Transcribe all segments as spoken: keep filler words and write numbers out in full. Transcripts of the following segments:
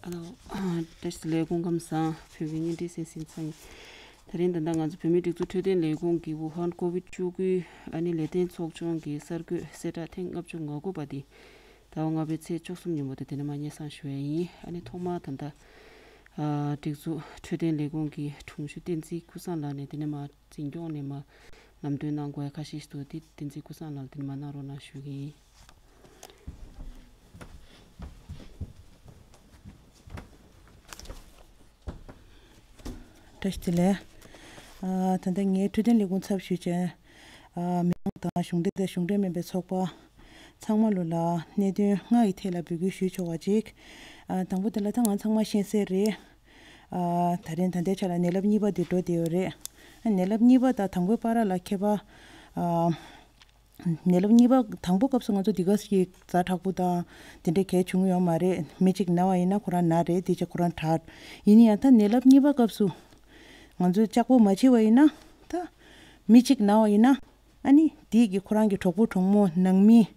ཧ་ལོ། བཀྲ་ཤིས་བདེ་ལེགས། སྐུ་ཁམས་བཟང་། བོད་ཀྱི་བརྙན་འཕྲིན་གསན་གཟིགས་ཚང་མ། ད་རིང་ད་ལྟ་ང་ཚོ་བོད་མིའི་སྒྲིག་འཛུགས་འཕྲོད་བསྟེན་ལས་ཁུངས་ཀྱི་ཝུ་ཧན་ཀོ་བིད་བཅུ་དགུའི་ཨ་ནི་ལས་དོན་ཚོགས་ཆུང་གི་གསར་འགོད་གསལ་བསྒྲགས་ཐེངས་ལྔ་བཅུ་ང་དགུ་པ་འདི་ཟླ་བ་ལྔ་པའི་ཚེས་བཅུ་གསུམ་ཉིན་མོ་དེ་དེ་ནས་མར་སྙན་སེང་ཞུ་ཡ་ཡིན། ཨ་ནི་ཐོག་མར་ད་ལྟ་ཨ་སྒྲིག་འཛུགས་འཕྲོད་བསྟེན་ལས་ཁུངས་ཀྱི་དྲུང་ཆེ་བསྟན་འཛིན་ཀུན་བཟང་ལགས་ནས་དེ་ནས་མར་འཛིན་སྐྱོང་ནས་མར་ལམ་སྟོན་གནང་དགོས་ཡ་ཁ་ཤས་ཤིག་འདུག་དེ་བསྟན་འཛིན་ཀུན་བཟང་ལགས་ལ་དེ་ནས་མར་གནང་རོགས་གནང་ཞུ་གི་ཡིན། བཀྲ་ཤིས་བདེ་ལེགས། ཨ་ད་ལྟ་ངའི་འཕྲོད་བསྟེན་ལས་ཁུངས་ཚབ་ཞུས་བྱས། ཨ་མི་མང་དང་གཞུང་འབྲེལ་དང་གཞུང་འབྲེལ་མིན་པའི་ཚོགས་པ་ཚང་མ་ལོ་ལ་གནད་དོན་ལྔ་ཡི་ཐད་ལ་འབོད་སྐུལ་ཞུས་ཆོག་པ་ཅིག་ཨ་དང་པོ་དེ་ལ་ད་ང་ཚང་མ་ཤེས་གསལ་རེད། ཨ་ད་རིང་ད་ལྟའི་ཆ་ལ་ནད་རླབས་གཉིས་པ་དེ་འགྲོ་བསྡད་ཡོད་རེད། ཨ་ནད་རླབས་གཉིས་པ་དང་དང་པོའི་བར་ལ་ཁྱད་པར། ཨ་ནད་རླབས་གཉིས་པ་དང་པོ་སྐབས་སུ་ང་ཚོ་འདི་ག་ཞིག་ཛ་དྲག་པོ་དང་དེ་འདྲའི་གལ་བྱུང་ཡོད་མ་རེད། མི་གཅིག་ན་བ་ཡིན་ན་ཁོ་རང་ན་རེད། དེ་ཅི་ཁོ་རང་དྲག་ཡིན་ཡང་ད་ནད་རླབས་གཉིས་པ་སྐབས་སུ་ང་ཚོ་ལྕགས་པོ་མ་བྱས་པ་ཡིན་ན་ད་མི་གཅིག་ན་བ་ཡིན་ན་ཨ་ནི་དེ་གི་ཁོ་རང་གི་གྲོགས་པོ་གྲོགས་མོ་ནང་མི་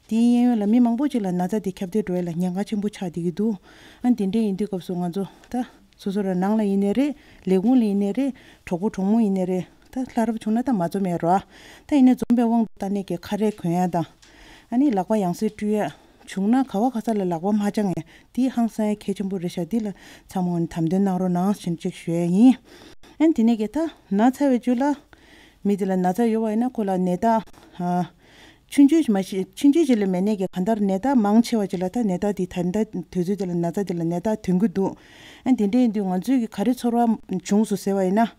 དེའི་གཡས་གཡོན་ལ་མི་མང་པོ་ཅིག་ལ་ན་ཚ་དེ་ཁྱབ་གདལ་འགྲོ་ཡ་ལ་ཉེན་ཁ་ཆེན་པོ་ཆགས་བསྡད་ཀྱི་འདུག་ཨ་ནི་དེ་འདྲ་ཡིན་དུས་སྐབས་སུ་ང་ཚོ་ད། སོ་སོ་རང་ནང་ལ་ཡིན་ནའི་རེད། ལས་ཁུངས་ལ་ཡིན་ནའི་རེད། གྲོགས་པོ་གྲོགས་མོ་ཡིན་ནའི་རེད། ད་ལྷ་རབ་བྱུང་ན་ད་མ་འཛོམས་ཡ་རོ། ད་ཡིན་ནའི་འཛོམས་པའི་དབང་དུ་བཏང་ནས་ཀྱི་ཁ་རས་གོན་ཡ་དང་། ཨ་ནི་ལག་པ་ཡང་སེ་བཀྲུ་ཡ། བྱུང་ན་ག་བ་ག་ས་ལ་ལག་པ་མ་བཅང་ཡ་དེ་ཧང་སང་ཡ་གལ་ཆེན་པོ་རེད་ཤག་འདི་ལ་ཚང་མ་དམ་དོན་གནང་རོགས་གནང་ཞེས་ཅིག་ཞུ་ཡ་ཡིན། ཨ་ནི་དེ་ནས་ཀྱི་ད་ན་ཚ་བའི་རྒྱུ་ལ། མི་དེ་ལ་ན་ཚ་ཡོད་པ་ཡིན་ན་ཁོ་ལ་ནད་རྟགས། ཆུང་ཆུང་མ་གཞི་ཆུང་ཆུང་ཅིག་ལས་མེད་ནས་ཀྱི་གང་ལྟར་ནད་རྟགས་མང་ཆེ་བ་ཅིག་ལ་ད་ནད་རྟགས་འདི་ད་ལྟ་དུས་ཚོད་དེ་ལ་ན་ཚ་དེ་ལ་ནད་རྟགས་ཐོན་གྱི་འདུག་ཨ་འདི་འདྲ་ཡིན་དུས་ང་ཚོས་ཀྱི་ག་རེ་ཚོར་བ་བྱུང་སོང་ཟེར་བ་ཡིན་ན།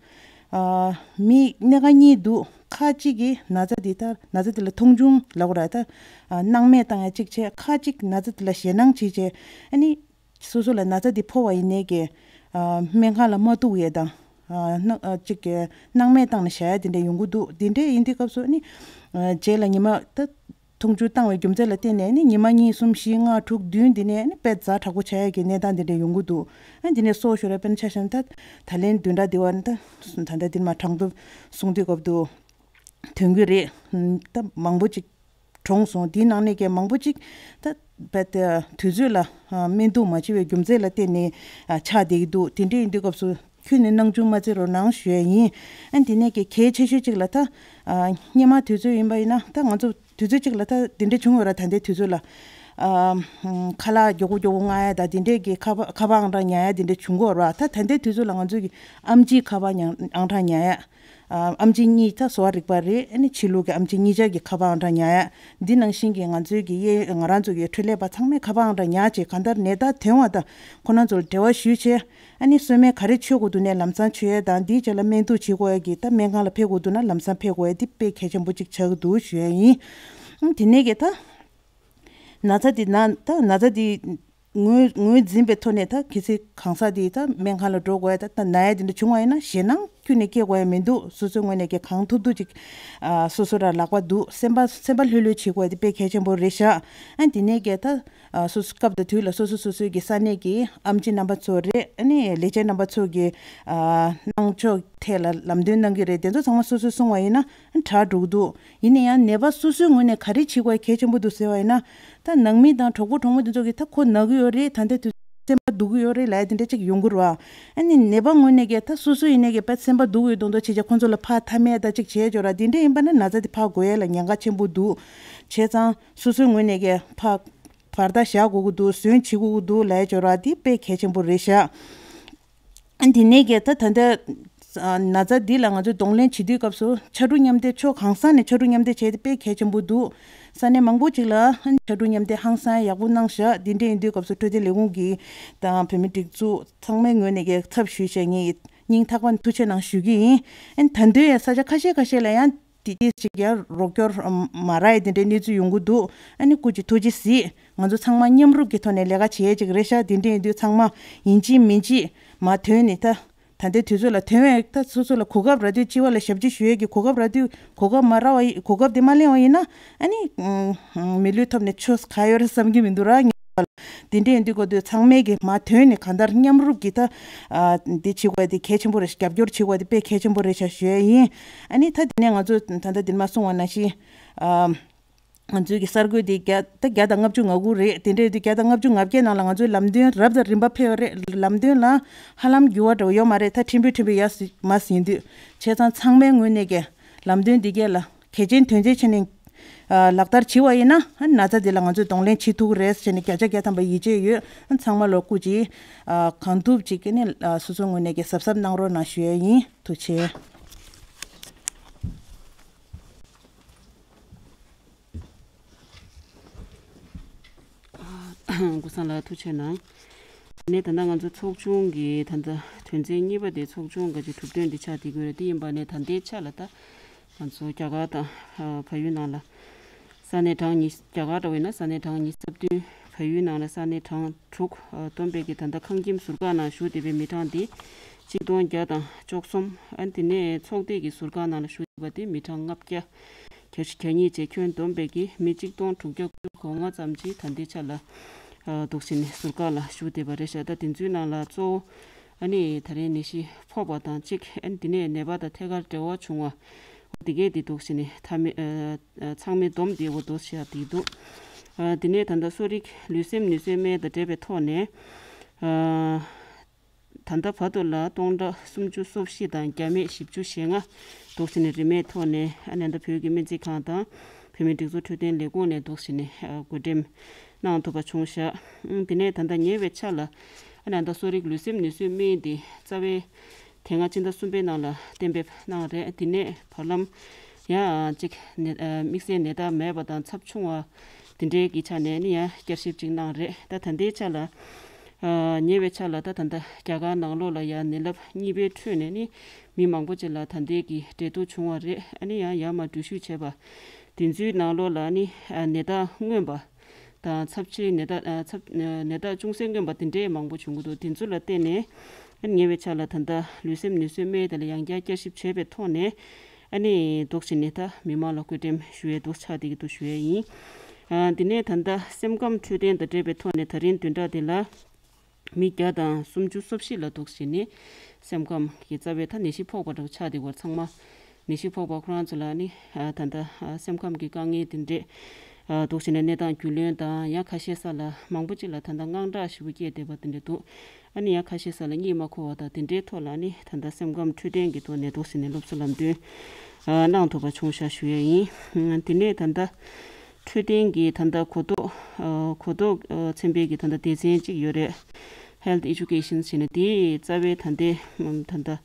ཨ་མི་སྣ་ཁ་གཉིས་འདུག་ཁ་ཅིག་གིས་ན་ཚ་འདི་ལྟར་ན་ཚ་འདི་ལ་མཐོང་ཆུང་ལབ་དགོས་ར་ད། ཨ་སྣང་མེད་བཏང་ཡ་གཅིག་བྱས། ཁ་ཅིག་ན་ཚ་འདི་ལ་ཞེད་སྣང་བྱེད་བྱས་ཨ་ནི། སོ་སོ་ལ་ན་ཚ་འདི་ཕོག་པ་ཡིན་ནའི་ཀྱི། ཨ་སྨན་ཁང་ལ་མ་གཏུག་ཡས་དང་། ཨ་སྣང་ཨ་གཅིག་གི་སྣང་མེད་བཏང་ནས་བཞག་ཡ་དེ་འདྲ་ཡོང་གི་འདུག་དེ་འདྲ་ཡིན་དུས་སྐབས་སུ་ནི། ཨ་རྗེས་ལ་ཉི་མ་ད་མཐོང་ཆུང་བཏང་བའི་རྒྱུ་མཚན་ལ་བརྟེན་ནས་ནི་ཉི་མ་གཉིས་གསུམ་བཞི་ལྔ་དྲུག་བདུན་འདི་ནས་ནི་དཔེ་ཛ་དྲག་པོ་ཆགས་ཡ་གི་གནས་སྟངས་དེ་འདྲ་ཡོང་གི་འདུག་ཨ་འདི་ནས་སོ་ཞོར་དཔེར་ན་ཆ་བཞག་ན་ད་ད་ལན་བདུན་ཕྲག་འདི་བར་ནི་ད་ད་ལྟ་འདི་མ་གྲངས་ཐོ་གསུང་དུས་སྐབས་དུ། ཐོན་གྱི་རེད། ད་མང་པོ་ཅིག་གྲོངས་སོང་། དེའི་ནང་ནས་ཀྱང་མང་པོ་ཅིག་ད་རྦད་དེ་དུས་ཚོད་ལ་སྨན་འདུག་མ་བྱེད་པའི་རྒྱུ་མཚན་ལ་བརྟེན་ནས་ཆགས་བསྡད་ཀྱི་འདུག་དེ་འདྲ་ཡིན་དུས་སྐབས་སུ་ཁྱོན་ནས་སྣང་ཆུང་མ་བྱེད་རོགས་གནང་ཞུ་ཡ་ཡིན། ཨ་དེ་ནས་ཀྱི་གལ་ཆེ་ཤོས་ཅིག་ལ་ད་སྔོན་མ་དུས་ཚོད་ཡིན་པ་ཡིན་ན་ད་ང་ཚོ་དུས་ཚོད་ཅིག་ལ་ད་དེ་འདྲ་བྱུང་ཡོད་ར། ད་ལྟའི་དུས་ཚོད་ལ་ཨ་ཁ་ལག་མགྱོགས་པོ་མགྱོགས་པོ་མངགས་ཡ་ད་དེ་འདྲས་ཀྱི་ཁ་པར་ཁ་པར་ཨང་གྲངས་ཉར་ཡ་དེ་འདྲ་བྱུང་གི་ཡོད་ར། ད་ད་ལྟའི་དུས་ཚོད་ལ་ང་ཚོས་ཀྱི་ཨེམ་ཆིའི་ཁ་པར་ཉར་ཨང་གྲངས་ཉར་ཡ། ཨ་ཨེམ་ཆི་གཉིས་ད་གསོ་བ་རིག་པ་རེད། ཨ་ནི་ཕྱི་ལུགས་ཀྱི་ཨེམ་ཆི་གཉིས་ཆ་གི་ཁ་པར་ཨང་གྲངས་ཉར་ཡ། འདི་ནང་བཞིན་གྱི་ང་ཚོའི་གི་གཡས་ང་རང་ཚོ་གི་འཕྲོད་ལས་པ་ཚང་མས་ཁ་པར་ཨང་གྲངས་ཉར་བྱས་གང་ལྟར་ནད་རྟགས་ཐོན་པ་དང་ཁོ་རང་ཚོ་ལ་འབྲེལ་བ་ཞུས་བྱས། ཨ་ནི་གསོལ་སྨན་ག་རེ་མཆོད་དགོས་འདུག་ནས་ལམ་སང་མཆོད་ཡས་དང་། འདིའི་རྗེས་ལ་སྨན་བསྡུ་བྱེད་དགོས་ཡས་ཀྱི་ད་སྨན་ཁང་ལ་ཕེབས་དགོས་འདུག་ན་ལམ་སང་ཕེབས་དགོས་ཡས་འདི་དཔེ་གལ་ཆེན་པོ་གཅིག་ཆགས་ཀྱི་འདུག་ཞུ་ཡས་ཡིན། ཨ་དེ་ནས་ཀྱི་ད་ན་ཚ་འདི་ན་ད་ན་ཚ་འདི་ངོས་ངོས་འཛིན་པའི་ཐོག་ནས་ད་གལ་སྲིད་གང་ཟག་འདི་ད་སྨན་ཁང་ལ་འགྲོ་དགོས་ཡས་ད་ད་ན་ཡས་འདི་འདྲ་བྱུང་བ་ཡིན་ན་ཞེད་སྣང་ཁྱོན་ནས་སྐྱེ་དགོས་ཡས་མི་འདུག་སོ་སོའི་ངོས་ནས་ཀྱི་གང་ཐུབ་ཐུབ་ཅིག་ཨ་སོ་སོ་ར་ལག་པ་འདུག་སེམས་པ་སེམས་པ་ལྷོད་ལྷོད་བྱེད་དགོས་ཡས་འདི་དཔེ་གལ་ཆེན་པོ་རེད་ཤག་ཨ་དེ་ནས་ཀྱི་ད། ཨ་སོ་སོ་སྐབས་དང་དུས་ལ་སོ་སོ་སོ་སོའི་གི་ས་གནས་ཀྱི་ཨེམ་ཆི་རྣམ་པ་ཚོ་རེད། ཨ་ནི་ལས་བྱེད་རྣམ་པ་ཚོ་གི་ཨ་གནང་ཕྱོགས་ཐད་ལ་ལམ་སྟོན་གནང་གི་རེད། དེ་ཚོ་ཚང་མ་སོ་སོས་གསུངས་པ་ཡིན་ན་དྲག་འགྲོ་གི་འདུག་ཡིན་ན་ཡང་ནད་པ་སོ་སོའི་ངོས་ནས་ག་རེ་བྱེད་དགོས་གལ་ཆེན་པོ་འདུག་ཟེར་བ་ཡིན་ན། ད་ནང་མི་དང་གྲོགས་པོ་གྲོགས་མོ་དེ་ཚོ་གིས་ད་ཁོ་ན་གི་ཡོད་རེད། ད་ལྟའི་དུས་སེམས་པ་སྡུག་གི་ཡོད་རེད་ལབ་ཡ་དེ་འདྲ་ཅིག་ཡོང་གི་རེད་བ། ཨ་ནི་ནད་པ་ངོས་ནས་ཀྱི་ད་སོ་སོ་ཡིན་ནའི་ཀྱི་ད་སེམས་པ་སྡུག་གི་ཡོད་མདོག་མདོག་བྱེད་བྱས་ཁོ་ཚོ་ལ་ཕར་མཐའ་མེད་ད་ཅིག་བྱས་འཇོག་ར་དེ་འདྲ་ཡིན་པ་ན་ན་ཚ་དེ་ཕར་འགོས་ཡ་ལ་ཉེན་ཁ་ཆེན་པོ་འདུག་བྱས་ཙང་སོ་སོའི་ངོས་ནས་ཀྱི་ཕར། བར་ཐག་བཞག་དགོས་ཀྱི་འདུག་ཟོན་བྱེད་དགོས་ཀྱི་འདུག་ལབ་ཡ་ཅིག་ཡོད་ར། འདི་དཔེ་གལ་ཆེན་པོ་རེད་ཤག་ཨ་དེ་ནས་ཀྱི་ད་ད་ལྟ་ཨ་ན་ཚ་འདི་ལ་ང་ཚོས་གདོང་ལེན་བྱེད་དུས་སྐབས་སུ་ཕྱར་གྲུ་མཉམ་འདེགས་ཕྱོགས་གང་ས་ནས་ཕྱར་གྲུ་མཉམ་འདེགས་བྱས་ཏེ་དཔེ་གལ་ཆེན་པོ་འདུག་ས་གནས་མང་པོ་ཅིག་ལ་ཕྱར་གྲུ་མཉམ་འདེགས་ཧང་སང་ཡག་པོ་གནང་ཤག་འདི་འདྲ་ཡིན་དུས་སྐབས་སུ་འཕྲོད་བསྟེན་ལས་ཁུངས་ཀྱི་དང་བོད་མི་སྒྲིག་འཛུགས་ཚང་མའི་ངོས་ནས་ཀྱི་ཚབ་ཞུས་བྱས་ངས་སྙིང་ཐག་པ་ནས་ཐུགས་ཆེ་གནང་ཞུ་གི་ཡིན། ཨ་ད་དུང་ཡང་ས་ཆ་ཁ་ཤས་ཁ་ཤས་ལ་ཡང་། དེ་དེ་ཅིག་ཡང་རོགས་སྐྱོར་མ་རག་ཡས་དེ་འདྲའི་གནས་ཚུལ་ཡོང་གི་འདུག་ཨ་ནི་སྐུ་མཁྱེན་ཐུགས་རྗེ་གཟིགས། ང་ཚོ་ཚང་མ་མཉམ་རུབ་ཀྱི་ཐོག་ནས་ལས་ཀ་བྱེད་ཡས་ཅིག་རེད་ཤག་དེ་འདྲ་ཡིན་དུས་ཚང་མ་ཡིན་གཅིག་མིན་གཅིག་མ་ཐོན་ནས་ད་ད་ལྟའི་དུས་ཚོད་ལ་ཐོན་བས་ད་སོ་སོ་ལ་གོ་སྐབས་རག་དུས་སྤྱི་པ་ལ་ཞབས་ཕྱི་ཞུ་ཡས་ཀྱི་གོ་སྐབས་རག་དུས་གོ་སྐབས་མ་རག་པ་ཡིན་གོ་སྐབས་དེ་མ་ལེན་པ་ཡིན་ན་ཨ་ནི་མི་ལུས་ཐོབ་ནས་ཆོས་ག་ཡོད་རེད་བསམ་གྱི་མི་འདུག་ར། དེ་འདྲ་ཡིན་དུས་གོ་དུས་ཚང་མས་ཀྱི་མ་དོན་ནས་གང་ལྟར་མཉམ་རུབ་ཀྱིས་ད་ཨ་འདི་བྱེད་དགོས་དེ་གལ་ཆེན་པོ་རེད། རྒྱབ་སྐྱོར་བྱེད་དགོས་དེ་དཔེ་གལ་ཆེན་པོ་རེད་ཤག་ཞུ་ཡ་ཡིན། ཨ་ནི་ད་དེ་ནས་ང་ཚོ་ད་ལྟ་འདིར་མ་གསུང་བ་ནང་བཞིན་ཨ་ ང་ཚོའི་གི་གསར་འགོད་འདི་བརྒྱ་ད་བརྒྱ་དང་ལྔ་བཅུ་ང་དགུ་རེད། དེ་འདྲ་ཡོད་དུས་བརྒྱ་དང་ལྔ་བཅུ་ང་བརྒྱད་ནང་ལ་ང་ཚོའི་ལམ་སྟོན་རབ་དང་རིམ་པ་ཕེབས་པ་རེད། ལམ་སྟོན་ལ་ཧ་ལམ་འགྱུར་བ་འདྲ་བོ་ཡོད་མ་རེད། ད་ཕྲན་བུ་ཕྲན་བུ་ཡར་མར་ཟིན་དུས་བྱས་ཙང་ཚང་མའི་ངོས་ནས་ཀྱི་ལམ་སྟོན་འདི་གས་ལ་གལ་ཆེན་དོན་ཆེན་བྱས་ནས་ཨ་ལག་བསྟར་བྱེད་པ་ཡིན་ན། ཨ་ན་ཚ་འདི་ལ་ང་ཚོས་གདོང་ལེན་བྱེད་ཐུབ་ཀྱི་རེད་ཟེར་ནས་བརྒྱ་ཆ་བརྒྱ་ཐམ་པ་ཡིད་ཆེས་ཡོད། ཨ་ཚང་མ་ལོ་སྐུ་མཁྱེན། ཨ་གང་ཐུབ་ཅིག་གི་ནས་ཨ་སོ་སོའི་ངོས་ནས་ཀྱི་གཟབ་གཟབ་གནང་རོགས་གནང་ཞུ་ཡ་ཡིན། ཐུགས་རྗེ་ཆེ། ཀུན་བཟང་ལགས་ཐུགས་རྗེ་གནང་། ནས་ད་ལྟ་ང་ཚོ་ཚོགས་ཆུང་གི་ད་ལྟ་དོན་ཚན་གཉིས་པ་དེ་ཚོགས་ཆུང་གི་གྲུབ་དོན་འདི་ཆགས་བསྡད་ཀྱི་ཡོད་རེད། དེ་ཡིན་པ་ནས་ད་ལྟའི་ཆ་ལ་ད་ང་ཚོ་རྒྱ་གར་དང་ཨ་བལ་ཡུལ་ནང་ལ་ས་གནས་གྲངས་ཉི་རྒྱ་གར་འདྲ་བོ་ཡིན་ན་ས་གནས་གྲངས་ཉི་ཤུ་རྩ་བདུན། བལ་ཡུལ་ནང་ལ་ས་གནས་གྲངས་དྲུག་ཨ་བསྡོམས་པའི་གི་ད་ལྟ་ཁང་ཁྱིམ་ཟུར་བཀག་ནང་བཞུགས་བསྡད་པའི་མི་གྲངས་དེ་ཆིག་སྟོང་བརྒྱ་དང་བཅུ་གསུམ། ཨ་དེ་ནས་ཚོགས་སྡེ་གི་ཟུར་བཀག་ནང་ལ་བཞུགས་བསྡད་པ་དེ་མི་གྲངས་ལྔ་བརྒྱ་གྱ་བཞི་གྱ་གཉིས་བཅས་ཁྱོན་བསྡོམས་པའི་གི་མི་ཆིག་སྟོང་དྲུག་བརྒྱ་དགུ་བཅུ་གོ་ལྔ་ཙམ་ཅིག་ད་ལྟའི་ཆ་ལ་ཨ་འདུག་སེ་ནས་ཟུར་བཀག་ལ་བཞུགས་བསྡད་པ་རེད་ཤག་ད་དེ་ཚོའི་ནང་ལ་གཙོ་བོ་ཨ་ནི་ད་རེས་ནད་གཞི་ཕོག་པ་དང་གཅིག་ཨ་ནི་དེ་ནས་ནད་པ་དང་ཐད་ཀར་འབྲེལ་བ་བྱུང་བ་འོ་དེ་གས་དེ་འདུག་སེ་ནས་མཐའ་མའི་ཨ་ཨ་ཚང་མའི་བསྡོམས་དེ་འོ་འདུག་སེ་བཞག་བསྡད་འདུག་ཨ་དེ་ནས་ད་ལྟ་གསོ་རིག་ལུས་སེམས་ནུས་གསོའི་སྨན་དང་འབྲེལ་བའི་ཐོག་ནས་ཨ་ད་ལྟ་བར་དུ་ལ་སྟོང་ཕྲག་སུམ་ཅུ་སོ་བཞི་དང་བརྒྱ་མེད་བཞི་བཅུ་ཞེ་ལྔ་འདུག་སེ་ནས་རིན་མེད་ཐོག་ནས་ཨ་ནི་ད་བོད་ཀྱི་སྨན་རྩིས་ཁང་དང་བོད་མིའི་སྒྲིག་འཛུགས་འཕྲོད་བསྟེན་ལས་ཁུངས་ནས་འདུག་སེ་ནས་ཨ་བགོ་འགྲེམས་གནང་ཐུབ་པ་བྱུང་ཤག་ཨང་དེ་ནས་ད་ལྟ་ཉེ་བའི་ཆར་ལ་ཨ་ནི་ད་གསོ་རིག་ལུས་སེམས་ནུས་གསོའི་སྨན་དེ་རྩ་བའི་དེ་སྔ་ཕྱི་ཟླ་གསུམ་པའི་ནང་ལ་གཏན་འབེབས་གནང་རེད། དེ་ནས་བར་ལམ་ཡང་ཅིག་ནད་ཨ་དམིགས་བསལ་ནད་རྟགས་མེད་པ་དང་ཚབས་ཆུང་བ་དེ་འདྲའི་གི་ཆ་ནས་ནི་ཡང་བསྐྱར་ཞིབ་ཅིག་གནང་རེད། ད་ད་ལྟའི་ཆ་ལ་ཨ་ཉེ་བའི་ཆར་ལ་ད་ད་ལྟ་རྒྱ་གར་ནང་ལོགས་ལ་ཡང་ནད་རླབས་གཉིས་པའི་ཁྲོད་ནས་ནི་མི་མང་པོ་ཅིག་ལ་ད་ལྟའི་གི་འབྲེལ་གཏུག་བྱུང་བ་རེད། ཨ་ནི་ཡང་ཡར་མར་འགྲུལ་བཞུད་བྱས་པ་དེ་ཚོའི་ནང་ལོགས་ལ་ནི་ཨ་ནད་རྟགས་མངོན་པ་དང་ཚབས་ཆེའི་ནད་རྟགས་ཨ་ཚབས་ཨ་ནད་རྟགས་ཅུང་ཟད་མངོན་པ་དེ་འདྲའི་མང་པོ་བྱུང་གི་འདུག་དེ་ཚོ་ལ་བརྟེན་ནས་ཨ་ཉེ་བའི་ཆར་ལ་ད་ལྟ་ལུས་སེམས་ནུས་གསོའི་སྨན་དེ་ལ་ཡང་བསྐྱར་བསྐྱར་ཞིབ་བྱས་པའི་ཐོག་ནས་ཨ་ནི་འདུག་སེ་ནས་ད་མི་མང་ལ་བགོ་འགྲེམས་ཞུ་ཡས་འདུག་ཆགས་བསྡད་ཀྱི་འདུག་ཞུ་ཡས་ཡིན། ཨ་དེ་ནས་ད་ལྟ་སེམས་ཁམས་འཕྲོད་བསྟེན་དང་འབྲེལ་བའི་ཐོག་ནས་ད་རིང་བདུན་ཕྲག་འདི་ལ་མི་བརྒྱ་དང་སུམ་ཅུ་སོ་བཞི་ལ་འདུག་སེ་ནས་སེམས་ཁམས་ཀྱི་རྩ་བའི་ད་ནད་གཞི་ཕོག་པ་འདྲ་བོ་ཆགས་བསྡད་ཡོད་པ་ཚང་མ། ནད་གཞི་ཕོག་པ་ཁོ་རང་ཚོ་ལ་ནི་ཨ་ད་ལྟ་ཨ་སེམས་ཁམས་ཀྱི་དཀའ་ངལ་དེ་འདྲས་ཨ་འདུག་སེ་ནས་གནས་སྟངས་རྒྱུས་ལོན་དང་ཡང་ཁ་ཤས་ས་ལ་མང་པོ་ཅིག་ལ་ད་ལྟ་དངངས་སྐྲག་ཞེ་པོ་སྐྱེས་བསྡད་པ་དེ་འདྲས་འདུག་ཨ་ནི་ཡང་ཁ་ཤས་ས་ལ་གཉིད་མ་ཁུག་པ་དང་དེ་འདྲའི་ཐོག་ལ་ནི་ད་ལྟ་སེམས་ཁམས་འཕྲོད་བསྟེན་གྱི་ཐོག་ནས་འདུག་སེ་ནས་སློབ་གསོ་ལམ་སྟོན་ཨ་གནང་ཐུབ་པ་བྱུང་ཤག་ཞུ་ཡས་ཡིན། དེ་ནས་ད་ལྟ་འཕྲོད་བསྟེན་གྱི་ད་ལྟ་གོ་རྟོགས་ཨ་གོ་རྟོགས་ཨ་ཚན་པའི་གི་ད་ལྟ་སྡེ་ཚན་གཅིག་ཡོད་རེད། Health Education ཟེར་ནས་དེའི་རྩ་བའི་ད་ལྟའི་ད་ལྟ་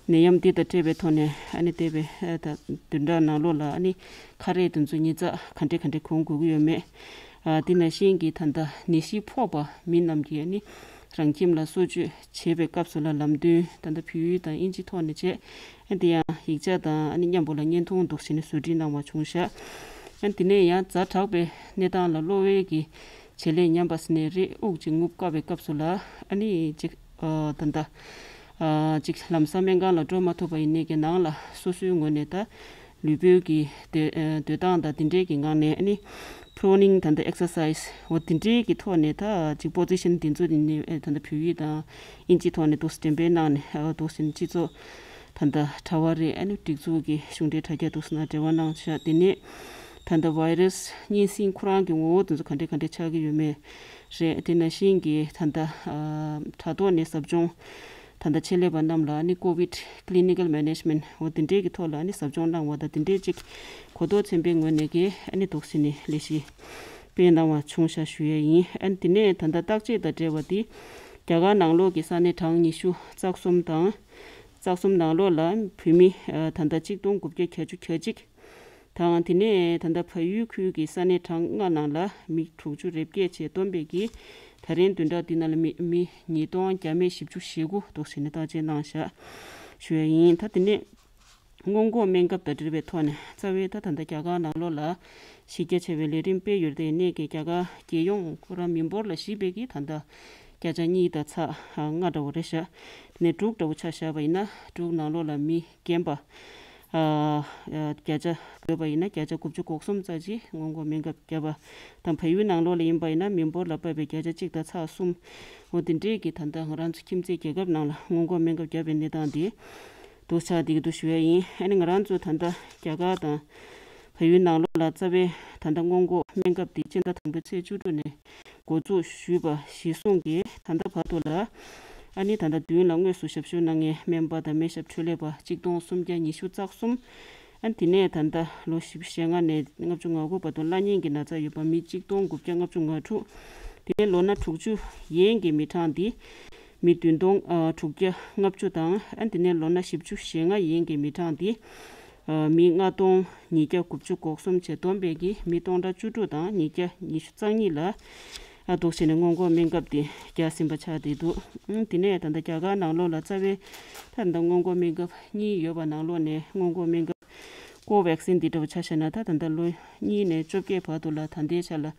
ནད་ཡམས་འདི་དང་འབྲེལ་བའི་ཐོག་ནས་ཨ་ནི་འདས་པའི་ཨ་ད་བདུན་ཕྲག་ནང་ལོགས་ལ་ཨ་ནི་ཁ་རས་དེ་ཚོ་ཉིས་བརྩེགས་ག་འདྲས་ག་འདྲས་གོན་དགོས་ཀྱི་ཡོད་མེད། ཨ་དེ་ནང་བཞིན་གྱི་ད་ལྟ་ནད་གཞི་ཕོག་པ་མི་རྣམས་ཀྱིས་ཨ་ནི་རང་ཁྱིམ་ལ་གསོ་བཅོས་བྱེད་པའི་སྐབས་སུ་ལ་ལམ་སྟོན་ད་ལྟ་བོད་ཡིག་དང་དབྱིན་ཇི་ཐོག་ནས་བྱས། ཨ་དེ་ཡང་ཡིག་ཆ་དང་ཨ་ནི་མཉམ་པོ་ལ་བརྙན་ཐུང་འདུག་སེ་ནས་བཟོ་སྒྲིག་གནང་བ་བྱུང་ཤག་ཨ་དེ་ནས་ཡང་ཛ་དྲག་པའི་གནས་སྟངས་ལ་གློ་བའི་གི་བྱེད་ལས་ཉམས་པ་ཟེར་ནས་རེད། དབུགས་ཅིག་རྔུབ་དཀའ་བའི་སྐབས་སུ་ལ་ཨ་ནི་ཅིག་ཨ་ད་ལྟ་ཨ་ཅིག་ལམ་སང་སྨན་ཁང་ལ་འགྲོ་མ་ཐུབ་པ་ཡིན་ནའི་གི་ནང་ལ་སོ་སོའི་ངོས་ནས་ད་ལུས་པོའི་གི་སྡོད་ཨ་སྡོད་སྟངས་དང་དེ་འདྲའི་གི་ངང་ནས་ཨ་ནི་Proning ད་ལྟ་exercise འོ་དེ་འདྲའི་གི་ཐོག་ནས་ད་ཅིག་position དེ་ཚོ་ནི་ཨ་ད་ལྟ་བོད་ཡིག་དང་དབྱིན་ཇི་ཐོག་ནས་འདུག་སེ་འགྲེམས་སྤེལ་གནང་ནས་ཨ་འདུག་སེ་སྤྱི་ཚོགས་ད་ལྟ་དྲ་བ་རེད། ཨ་ནི་སྒྲིག་འཛུགས་ཀྱི་གཞུང་འབྲེལ་དྲ་རྒྱ་འདུག་སེ་ནང་འབྲེལ་བ་གནང་ཤག་དེ་ནས་ད་ལྟ་virus གཉན་སྲིན་ཁོ་རང་གི་ངོ་བོ་དེ་ཚོ་ག་འདྲས་ག་འདྲས་ཆགས་ཀྱི་ཡོད་མེད་རེད། དེ་ནང་བཞིན་གྱི་ད་ལྟ་ཨ་དྲ་ཐོག་ནས་ཟབ་སྦྱོང་ད་ལྟ་ཆེད་ལས་པ་རྣམས་ལ་ཨ་ནི་COVID clinical management འོ་དེ་འདྲས་ཀྱི་ཐོག་ལ་ཨ་ནི་ཟབ་སྦྱོང་གནང་བ་དང་དེ་འདྲས་ཅིག་གོ་རྟོགས་ཚན་པའི་ངོས་ནས་ཀྱི་ཨ་ནི་འདུག་སེ་ནས་ལས་གཞི་སྤེལ་གནང་བ་བྱུང་ཤག་ཞུ་ཡས་ཡིན། ཨ་ནི་དེ་ནས་ད་ལྟ་བརྟག་དཔྱད་དང་འབྲེལ་བ་དེ་རྒྱ་གར་ནང་ལོགས་ཀྱི་ས་གནས་གྲངས་ཉི་ཤུ་རྩ་གསུམ་དང་རྩ་གསུམ་ནང་ལོགས་ལ་བོད་མི་ཨ་ད་ལྟ་གཅིག་སྟོང་དགུ་བརྒྱ་གྱ་བཅུ་གྱ་གཅིག་དང་དེ་ནས་ད་ལྟ་བལ་ཡུལ་ཁུལ་གྱི་ས་གནས་གྲངས་ལྔ་ནང་ལ་མི་དྲུག་ཅུ་རེ་བརྒྱད་བཅས་བསྡོམས་པས་ཀྱི་ད་རིང་བདུན་ཕྲག་འདི་ནང་ལ་མི་མི་ཉིས་སྟོང་བརྒྱ་མེད་བཞི་བཅུ་ཞེ་དགུ་འདུག་སེ་ནས་བརྟག་དཔྱད་གནང་བཞག་ཞུ་ཡས་ཡིན། ད་དེ་ནས་སྔོན་འགོག་སྨན་ཁབ་དང་འབྲེལ་བའི་ཐོག་ནས་རྩ་བའི་ད་ད་ལྟ་རྒྱ་གར་ནང་ལོགས་ལ་གཞི་རྒྱ་ཆེ་བའི་ལས་རིམ་སྤེལ་ཡོད་དེ་ནས་ཀྱི་རྒྱ་གར་རྒྱལ་ཡོངས་ཁོ་རང་མི་འབོར་ལ་གཞིགས་པའི་ཀྱི་ད་ལྟ་བརྒྱ་ཆ་གཉིས་དང་ཚེག་ལྔ་འདྲ་བོ་རེད་ཤག་དེ་ནས་འབྲུག་འདྲ་བོ་ཆ་བཞག་པ་ཡིན་ན་འབྲུག་ནང་ལོགས་ལ་མི་རྒན་པ་ཨ་ཨ་བརྒྱ་ཆ་བགོས་པ་ཡིན་ན་བརྒྱ་ཆ་དགུ་བཅུ་གོ་གསུམ་ཙམ་ཅིག་སྔོན་འགོག་སྨན་ཁབ་བརྒྱབ་པ་དང་། བལ་ཡུལ་ནང་ལོགས་ལ་ཡིན་པ་ཡིན་ན་མི་འབོར་ལ་དཔག་པའི་བརྒྱ་ཆ་གཅིག་དང་ཚེག་གསུམ་འོ་དེ་འདྲས་ཀྱི་ད་ལྟ་ང་རང་ཚོ་ཁྱིམ་མཚེས་རྒྱལ་ཁབ་ནང་ལ་སྔོན་འགོག་སྨན་ཁབ་བརྒྱབ་པའི་གནས་སྟངས་དེ་འདུག་ཆགས་བསྡད་ཀྱི་འདུག་ཞུ་ཡ་ཡིན། ཨ་ནི་ང་རང་ཚོ་ད་ལྟ་རྒྱ་གར་དང་ བལ་ཡུལ་ནང་ལོགས་ལ་རྩ་བའི་ད་ལྟ་སྔོན་འགོག་སྨན་ཁབ་འདི་སྤྱི་ཟླ་དང་པོའི་ཚེས་བཅུ་དྲུག་ནས་འགོ་འཛུགས་ཞུས་པ་གཞིར་བཟུང་གིས་ད་ལྟ་བར་དུ་ལ་ཨ་ནི་ད་ལྟ་མདུན་ལ་དངོས་སུ་ཞབས་ཞུ་གནང་མཁན་སྨན་པ་དང་སྨན་ཞབས་འཕྲུལ་ལས་པ་གཅིག་སྟོང་སུམ་བརྒྱ་ཉི་ཤུ་རྩ་གསུམ། ཨ་ནི་དེ་ནས་ད་ལྟ་ལོ་བཞི་བཅུ་ཞེ་ལྔ་ནས་ལྔ་བཅུ་ང་དགུ་བར་དུ་བླ་གཉན་གྱི་ན་ཚ་ཡོད་པ་མི་གཅིག་སྟོང་དགུ་བརྒྱ་ལྔ་བཅུ་ང་དྲུག་དེ་ནས་ལོ་ན་དྲུག་ཅུ་ཡན་གྱི་མི་གྲངས་འདི་མི་བདུན་སྟོང་དྲུག་བརྒྱ་ལྔ་བཅུ་དང་། ཨ་ནི་དེ་ནས་ལོ་ན་བཞི་བཅུ་ཞེ་ལྔ་ཡན་གྱི་མི་གྲངས་འདི་མི་ལྔ་སྟོང་ཉིས་བརྒྱ་དགུ་བཅུ་གོ་གསུམ་བཅས་བསྡོམས་པས་ཀྱི་མི་སྟོང་ཕྲག་བཅུ་དྲུག་དང་ཉིས་བརྒྱ་ཉི་ཤུ་རྩ་གཉིས་ལ་ཨ་འདུག་བྱས་ནས་སྔོན་འགོག་སྨན་ཁབ་དེ་བརྒྱབ་ཟིན་པ་ཆགས་བསྡད་འདུག་ཨང་། དེ་ནས་ད་ལྟ་རྒྱ་གར་ནང་ལོགས་ལ་རྩ་བའི་ད་ལྟ་སྔོན་འགོག་སྨན་ཁབ་གཉིས་ཡོད་པ་ནང་ལོགས་ནས་སྔོན་འགོག་སྨན་ཁབ་ཀོ་ཝེག་སིན་འདི་འདྲ་བོ་ཆ་བཞག་ན་ད་ད་ལྟ་ལོ་གཉིས་ནས་བཅོ་བརྒྱད་བར་དུ་ལ་ད་ལྟའི་ཆ་ལ་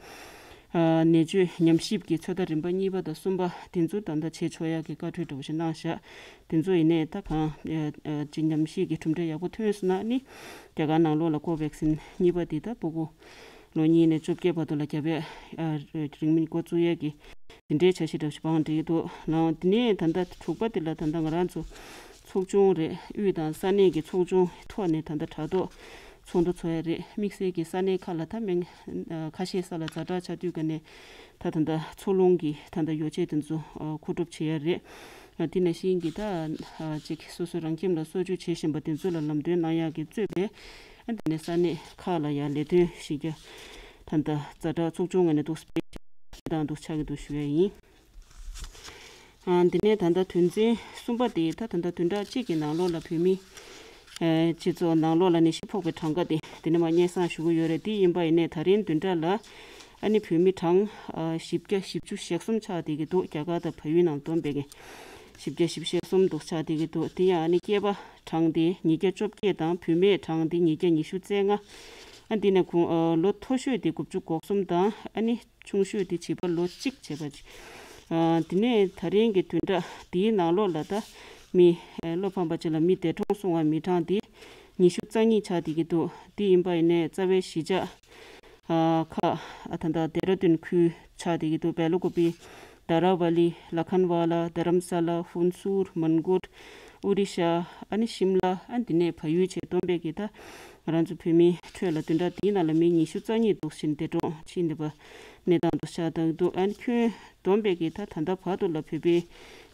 ཨ་ནད་བཅོས་ཉམས་ཞིབ་ཀྱི་ཚོད་ལྟ་རིམ་པ་གཉིས་པ་དང་གསུམ་པ་དེ་ཚོ་ད་ལྟ་བྱེད་ཆོག་ཡག་གི་བཀའ་འཁྲོལ་འདྲ་བོ་ཞིག་གནང་བཞག་དེ་ཚོ་ཡིན་ནའི་ད་གང་ཨ་ཨ་ཅིག་ཉམས་ཞིབ་ཀྱི་གྲུབ་འབྲས་ཡག་པོ་ཐོན་སོང་ན་ནི་རྒྱ་གར་ནང་ལོགས་ལ་ཀོ་ཝེག་སིན་གཉིས་པ་འདི་ད་ཕྲུ་གུ་ལོ་གཉིས་ནས་བཅོ་བརྒྱད་བར་དུ་ལ་རྒྱབ་ཡག་ཨ་རིང་མིན་འགོ་བཙུགས་ཡག་གི་དེ་འདྲའི་འཆར་གཞི་འདྲ་ཞིག་བང་སྒྲིག་འདུག་ལགས། དེ་ནས་ད་ལྟ་དྲུག་པ་དེ་ལ་ད་ལྟ་ང་རང་ཚོ་ཚོགས་ཆུང་རེད། དབུས་དང་ས་གནས་ཀྱི་ཚོགས་ཆུང་ཐོག་ནས་ད་ལྟ་དྲ་ཐོག་ཚོགས་འདུ་ཚོགས་ཡག་རེད། དམིགས་བསལ་གྱི་ས་གནས་ཁག་ལ་ད་མིང་ཨ་ཁ་ཤས་ས་ལ་ཛ་དྲག་ཆགས་དུས་ཀ་ནས་ད་ད་ལྟ་འཚོ་རླུང་གི་ད་ལྟ་ཡོ་བྱད་དེ་ཚོ་ཨ་མཁོ་སྒྲུབ་བྱེད་ཡག་རེད། ཨ་དེ་ནང་བཞིན་གྱི་ད་ཨ་ཅིག་སོ་སོ་རང་ཁྱིམ་ལ་གསོ་བཅོས་བྱེད་བཞིན་པ་དེ་ཚོ་ལ་ལམ་སྟོན་གནང་ཡག་གི་གཙོས་པའི་ཨ་དེ་ནས་ས་གནས་ཁག་ལ་ཡང་ལས་དོན་གཞི་རྒྱ་ད་ལྟ་ཛ་དྲག་ཚོགས་ཆུང་ངོས་ནས་འདུག་སྤེལ་བྱེད་སྟངས་འདུག་ཆགས་ཀྱི་འདུག་ཞུ་ཡག་ཡིན། ཨ་འདི་ནས་ད་ལྟ་དོན་ཚན་གསུམ་པ་དེ་ད་ད་ལྟ་བདུན་ཕྲག་གཅིག་གི་ནང་ལོགས་ལ་བོད་མི་ཨ་སྤྱི་ཚོགས་ནང་ལོགས་ལ་ནད་གཞི་ཕོག་པའི་གྲངས་ཀ་དེ་དེ་ནས་མར་སྙན་སེང་ཞུ་གི་ཡོད་རེད། དེ་ཡིན་པ་ཡིན་ནའི་ད་རིང་བདུན་ཕྲག་ལ་ཨ་ནི་བོད་མི་གྲངས་ཨ་བཞི་བརྒྱ་བཞི་བཅུ་ཞེ་གསུམ་ཆགས་བསྡད་ཀྱི་འདུག་རྒྱ་གར་དང་བལ་ཡུལ་ནང་བསྡོམས་པས་ཀྱི་བཞི་བརྒྱ་བཞི་བཅུ་ཞེ་གསུམ་འདུག་ཆགས་བསྡད་ཀྱི་འདུག་དེ་ཡང་ཨ་ནི་སྐྱེས་པ་གྲངས་དེ་ཉིས་བརྒྱ་བཅོ་བརྒྱད་དང་བུད་མེད་གྲངས་དེ་ཉིས་བརྒྱ་ཉི་ཤུ་རྩ་ལྔ། ཨ་འདི་ནས་ཁོང་ཨ་ལོ་མཐོ་ཤོས་དེ་དགུ་བཅུ་གོ་གསུམ་དང་ཨ་ནི་ཆུང་ཤོས་དེ་བྱིས་པ་ལོ་གཅིག་བྱས་པ་ཅིག་ཨ་དེ་ནས་ད་རིང་གི་བདུན་ཕྲག་འདིའི་ནང་ལོགས་ལ་ད་མི་ཨ་བློ་ཕམ་པ་ཅིག་ལ་མི་འདས་གྲོངས་སོང་བ་མི་གྲངས་དེ་ཉི་ཤུ་རྩ་གཉིས་ཆགས་བསྡད་ཀྱི་འདུག་དེ་ཡིན་པ་ཡིན་ནའི་རྩ་བའི་གཞིས་ཆགས་ཨ་ཁག་ཨ་ད་ལྟ་ལྡེ་ར་ལྡུན་ཁུལ་ཆགས་བསྡད་ཀྱི་འདུག་བེ་ལ་ཀུ་པི། དཱ་ར་ཝ་ལི། ལ་ཁན་ཝ་ལ། དྷ་རམ་ས་ལ། ཧུན་སུར། མན་གོཊ། ཨོ་རི་ཤ། ཨ་ནི་ཤིམ་ལ། ཨ་འདི་ནས་བལ་ཡུལ་བཅས་བསྡོམས་པས་ཀྱི་ད་ང་རང་ཚོ་བོད་མིའི་ཁྲོད་ལ་བདུན་ཕྲག་འདིའི་ནང་ལ་མི་ཉི་ཤུ་རྩ་གཉིས་འདུག་ཕྱིན་འདས་གྲོངས་ཕྱིན་འདས་པ་གནས་སྟངས་འདུག་ཤ་སྟག་འདུག་ཨ་ནི་ཁྱོན་བསྡོམས་པས་ཀྱི་ད་ད་ལྟ་བར་དུ་ལ་བོད་པའི་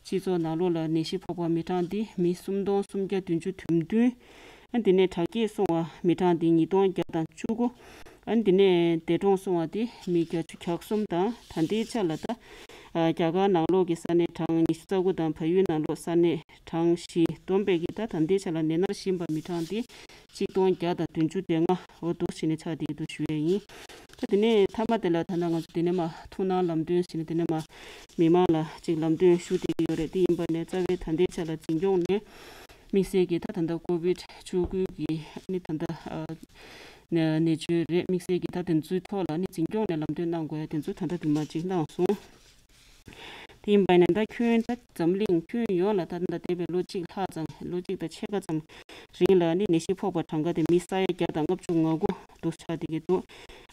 སྤྱི་ཚོགས་ནང་ལོགས་ལ་ནད་གཞི་ཕོག་པ་མི་གྲངས་འདི་མི་སུམ་སྟོང་སུམ་བརྒྱ་བདུན་ཅུ་དོན་བདུན། ཨ་འདི་ནས་དྲག་སྐྱེད་སོང་བ་མི་གྲངས་འདི་ཉིས་སྟོང་བརྒྱ་དང་བཅུ་དགུ། ཨ་འདི་ནས་འདས་གྲོངས་སོང་བ་དེ་མི་བརྒྱད་ཅུ་གྱ་གསུམ་དང་ད་ལྟའི་ཆ་ལ་ད་ཨ་རྒྱ་གར་ནང་ལོགས་ཀྱི་ས་གནས་གྲངས་ཉི་ཤུ་རྩ་དགུ་དང་བལ་ཡུལ་ནང་ལོགས་ས་གནས་གྲངས་བཞི་བསྡོམས་པས་ཀྱི་ད་ད་ལྟའི་ཆ་ལ་ནད་མནར་བཞིན་པ་མི་གྲངས་འདི་གཅིག་སྟོང་བརྒྱ་དང་བདུན་ཅུ་དོན་ལྔ་འོ་འདུག་བྱས་ནས་ཆགས་བསྡད་འདུག་ཞུ་ཡས་ཡིན། ད་དེ་ནས་མཐའ་མ་དེ་ལ་ད་ལྟ་ང་ཚོ་དེ་ནས་མ་ཐུགས་སྣང་ལམ་སྟོན་ཟེར་ནས་དེ་ནས་མ་མི་མང་ལ་ཅིག་ལམ་སྟོན་ཞུ་བསྡད་ཀྱི་ཡོད་རེད། དེ་ཡིན་པ་ནས་རྩ་བའི་ད་ལྟའི་ཆ་ལ་འཛིན་སྐྱོང་ནས་དམིགས་བསལ་གྱི་ད་ད་ལྟ་ཀོ་བིད་བཅུ་དགུ་གི་ཨ་ནི་ད་ལྟ་ཨ་ནད་བཅོས་རེད། དམིགས་བསལ་གྱི་ད་དེ་ཚོའི་ཐོག་ལ་ཨ་ནི་འཛིན་སྐྱོང་ནས་ལམ་སྟོན་གནང་དགོས་ཡ་དེ་ཚོ་ད་ལྟ་དུ་མ་ཅིག་གནང་སོང་། དེ་ཡིན་པ་ནས་ད་ཁྱོན་ད་འཛམ་གླིང་ཁྱོན་ཡོངས་ལ་ད་ད་འདས་པའི་ལོ་གཅིག་ལྷག་ཙམ་ལོ་གཅིག་དང་ཕྱེད་ཀ་ཙམ་རིང་ལ་ནི་ནད་གཞི་ཕོག་པ་གྲངས་ཀ་དེ་མི་ས་ཡ་བརྒྱ་དང་ལྔ་བཅུ་ང་དགུ་འདུག་ཆགས་བསྡད་ཀྱི་འདུག་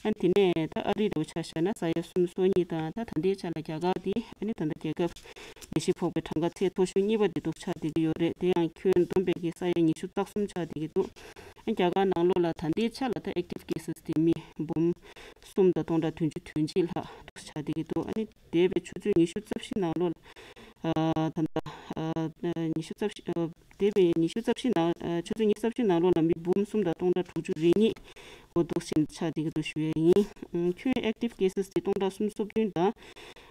ཨ་དེ་ནས་ད་ཨ་རི་འདྲ་བོ་ཆ་བཞག་ན་ས་ཡ་སུམ་ཅུ་སོ་གཉིས་དང་ད་ད་ལྟའི་ཆ་ལ་རྒྱ་གར་དེ་ཨ་ནི་ད་ལྟ་རྒྱལ་ཁབ་ནད་གཞི་ཕོག་པའི་གྲངས་ཀ་ཚད་མཐོ་ཤོས་གཉིས་པ་དེ་འདུག་ཆགས་བསྡད་ཀྱི་ཡོད་རེད། དེ་ཡང་ཁྱོན་བསྡོམས་པས་ཀྱི་ས་ཡ་ཉི་ཤུ་རྩ་གསུམ་ཆགས་བསྡད་ཀྱི་འདུག་ཨ་རྒྱ་གར་ནང་ལོགས་ལ་ད་ལྟའི་ཆ་ལ་ད་ཨེག་ཊིབ་ཁེ་སེ་སི་དེ་མི་འབུམ་གསུམ་དང་སྟོང་ཕྲག་བདུན་ཅུ་དོན་གཅིག་ལྷག་འདུག་ཆགས་བསྡད་ཀྱི་འདུག་ཨ་ནི་འདས་པའི་ཆུ་ཚོད་ཉི་ཤུ་རྩ་བཞི་ནང་ལོགས་ལ་ཨ་ད་ལྟ་ཨ་ཉི་ཤུ་རྩ་བཞི་ཨ་འདས་པའི་ཉི་ཤུ་རྩ་བཞི་ནང་ཨ་ཆུ་ཚོད་ཉི་ཤུ་རྩ་བཞི་ནང་ལོགས་ལ་མི་འབུམ་གསུམ་དང་སྟོང་ཕྲག་དྲུག་ཅུ་རེ་གཉིས་འོ་འདུག་ཕྱིན་ཆགས་བསྡད་ཀྱི་འདུག་ཞུ་ཡས་ཡིན། ཨ་ཁྱོན་ཨེག་ཊིབ་ཁེ་སེ་སི་དེ་སྟོང་ཕྲག་སུམ་ཅུ་སོ་བདུན་དང་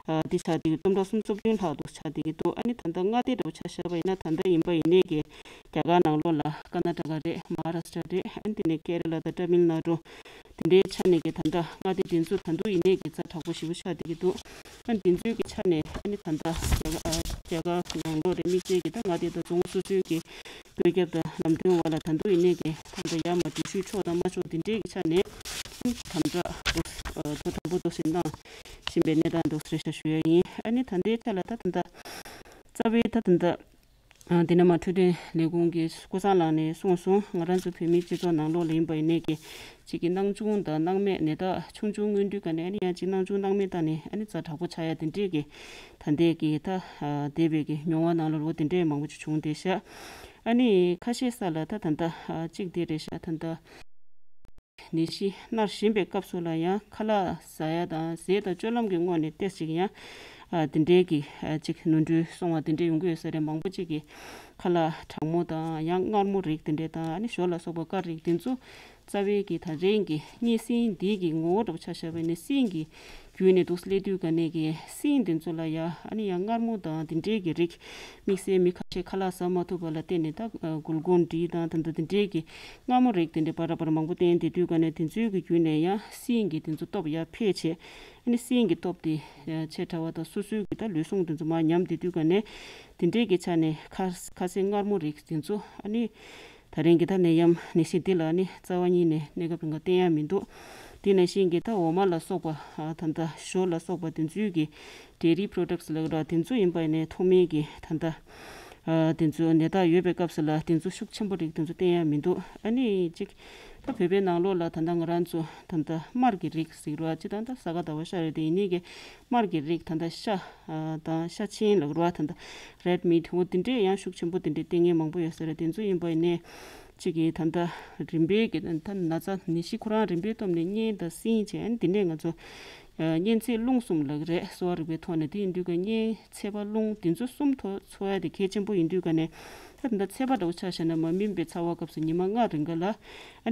ཨ་དེ་ཆགས་བསྡད་ཀྱི་སྟོང་ཕྲག་སུམ་ཅུ་སོ་བདུན་ལྷག་འདུག་ཆགས་བསྡད་ཀྱི་འདུག་ཨ་ནི་ད་ལྟ་མངའ་སྡེ་འདྲ་བོ་ཆ་བཞག་པ་ཡིན་ན་ད་ལྟ་ཡིན་པ་ཡིན་ནའི་གི་རྒྱ་གར་ནང་ལོགས་ལ་ཀར་ན་ཊ་ཀ་རེད། མ་ཧཱ་རཱ་སི་ཊ་རེད། ཨ་ནི་དེ་ནས་ཀེ་ར་ལ་དང་ཏ་མིལ་ནཱ་ཌུ། དེ་འདྲའི་ཆ་ནས་ཀྱི་ད་ལྟ་མངའ་སྡེ་དེ་ཚོ་ད་དུང་ཡིན་ནའི་ཀྱི་ཛ་དྲག་པོ་ཞེ་པོ་ཆགས་བསྡད་ཀྱི་འདུག་ཨ་དེ་ཚོའི་ཀྱི་ཆ་ནས་ཨ་ནི་ད་ལྟ་རྒྱ་གར་ཨ་རྒྱ་གར་ནང་ལོགས་རེད། དམིགས་བསལ་གྱི་ད་མངའ་སྡེ་དང་རྫོང་སོ་སོའི་ཀྱི་བཀོད་ཁྱབ་དང་ལམ་སྟོན་འོག་ལ་ད་དུང་ཡིན་ནའི་ཀྱི་ད་ལྟ་ཡར་མར་འགྲུལ་བཞུད་ཆོག་དང་མ་ཆོག་དེ་འདྲའི་ཀྱི་ཆ་ནས་ཨ་ནི་དམ་དྲག་འདུག་ཨ་དོ་དམ་པོ་འདུག་སེ་གནང་བཞིན་པའི་གནས་སྟངས་འདུག་ཟེར་ཤག་ཞུ་ཡ་ཡིན། ཨ་ནི་ད་ལྟའི་ཆ་ལ་ད་ད་ལྟ་རྩ་བའི་ད་ད་ལྟ་ཨ་དེ་ནས་མ་འཕྲོད་བསྟེན་ལས་ཁུངས་ཀྱི་སྐུ་གསར་ལགས་ནས་གསུངས་སོང་། ང་རང་ཚོ་བོད་མིའི་སྤྱི་ཚོགས་ནང་ལོགས་ལ་ཡིན་པ་ཡིན་ནའི་ཀྱི་གཅིག་གི་སྣང་ཆུང་དང་སྣང་མེད་ནད་རྟགས་ཆུང་ཆུང་མངོན་དུས་ཀ་ནས་ཨ་ནི་ཡང་གཅིག་སྣང་ཆུང་སྣང་མེད་བཏང་ནས་ཨ་ནི་ཛ་དྲག་པོ་ཆགས་ཡ་དེ་འདྲས་ཀྱི་ད་ལྟའི་ཀྱི་ད་ཨ་འདས་པའི་ཀྱི་མྱོང་བ་ནང་ལ་རོ་དེ་འདྲས་མང་པོ་ཅིག་བྱུང་བསྡད་ཤག་ཨ་ནི་ཁ་ཤས་ས་ལ་ད་ད་ལྟ་ཨ་གཅིག་དེ་རེད་ཤག་ད་ལྟ་ ནད་གཞི་མནར་བཞིན་པའི་སྐབས་སུ་ལ་ཡང་ཁ་ལག་ཟ་ཡ་དང་ཟས་དང་སྤྱོད་ལམ་གྱི་ངོས་ནས་ཏོག་ཙམ་ཅིག་ཡང་ཨ་དེ་འདྲའི་གི་ཨ་ཅིག་ནོར་འཁྲུལ་སོང་བ་དེ་འདྲ་ཡོང་གི་ཡོད་ས་རེད། མང་པོ་ཅིག་གིས་ཁ་ལག་གྲང་མོ་དང་ཡང་མངར་མོ་རིགས་དེ་འདྲ་དང་ཨ་ནི་ཞོ་ལ་སོགས་པ་དཀར་རིགས་དེ་ཚོ་རྩ་བའི་གི་ད་རེས་ཀྱི་གཉན་སྲིན་འདི་གི་ངོ་བོ་འདྲ་པོ་ཆ་བཞག་པ་ཡིན་ན་སྲིན་གྱི་བརྒྱུད་ནས་འདུག་སླེབས་དུས་ག་ནས་ཀྱི་སྲིན་དེ་ཚོ་ལ་ཡ་ཨ་ནི་ཡང་མངར་མོ་དང་དེ་འདྲའི་གི་རིགས་དམིགས་བསལ་མི་ཁ་ཤས་ཁ་ལག་ཟ་མ་ཐུབ་པ་ལ་བརྟེན་ནས་ད་གུལ་ཀོན་ཌི་དང་ད་ལྟ་དེ་འདྲའི་གི་མངར་མོ་རིགས་དེ་འདྲའི་བར་བར་མང་པོ་བསྟེན་བསྡད་དུས་ག་ནས་དེ་ཚོའི་གི་བརྒྱུད་ནས་ཡང་སྲིན་གྱི་དེ་ཚོ་སྟོབས་ཡར་འཕེལ་བྱས། ཨ་ནི་སྲིན་གྱི་སྟོབས་དེ་ཆེ་དྲགས་པ་དང་སོ་སོའི་གི་ད་ལུས་ཟུངས་དེ་ཚོ་མར་ཉམས་བསྡད་དུས་ག་ནས་དེ་འདྲའི་གི་ཆ་ནས་ཁ་ཁ་ཟས་མངར་མོ་རིགས་དེ་ཚོ་ཨ་ནི། ད་རིང་གི་ད་ནད་ཡམས་ནད་གཞི་འདི་ལ་ནི་རྩ་བ་ཉིད་ནས་གནས་སྐབས་རིང་ག་བསྟེན་ཡ་མི་འདུག་དེ་ནང་བཞིན་གྱི་ད་འོ་མ་ལ་སོགས་པ་ཨ་ད་ལྟ་ཞོ་ལ་སོགས་པ་དེ་ཚོའི་གི་ཌེ་རི་པོ་རོ་ཌག་སི་ལབ་ར་དེ་ཚོ་ཡིན་པ་ཡིན་ནའི་ཐོག་མའི་གི་ད་ལྟ་ཨ་དེ་ཚོ་ནད་རྟགས་ཡོད་པའི་སྐབས་སུ་ལ་དེ་ཚོ་ཤུགས་ཆེན་པོ་རིགས་དེ་ཚོ་བསྟེན་ཡ་མི་འདུག་ཨ་ནི་གཅིག་ད་བོད་པའི་ནང་ལོགས་ལ་ད་ལྟ་ང་རང་ཚོ་ད་ལྟ་མར་གྱི་རིགས་ཟེར་ར་ཅི་ད་ལྟ་ས་ག་ཟླ་བ་ཤར་རེད། དེ་ཡིན་ནའི་གི་མར་གྱི་རིགས་ད་ལྟ་ཤ་ཨ་དང་ཤ་ཆེན་ལབ་ར་ད་ལྟ་རེད་མིཊ་འོ་དེ་འདྲས་ཡང་ཤུགས་ཆེན་པོ་དེ་འདྲས་བསྟེན་མཁན་མང་པོ་ཡོད་ས་རེད། དེ་ཚོ་ཡིན་པ་ཡིན་ནའི་གཅིག་གིས་ད་ལྟ་རིམ་པས་ཀྱི་ད་ན་ཚ་ནད་གཞི་ཁོ་རང་རིམ་པས་སྟོབས་ནས་གཉན་དང་སྲིན་བྱས་ཨ་ནི་དེ་ནས་ང་ཚོ་ཨ་གཉན་ཚད་རླུང་གསུམ་ལབ་ཀྱི་རེད། གསོ་བ་རིག་པའི་ཐོག་ནས། དེ་ཡིན་དུས་ཀ་གཉན་ཚད་པ་རླུང་དེ་ཚོ་གསུམ་ཐོག་འཚོ་ཡ་དེ་གལ་ཆེན་པོ་ཡིན་དུས་ཀ་ནས་ད་ད་ལྟ་ཚད་པ་འདྲ་བོ་ཆ་བཞག་ན་མ་སྨིན་པའི་ཚ་བ་སྐབས་སུ་ཉི་མ་ལྔ་རིང་ག་ལ་ཨ་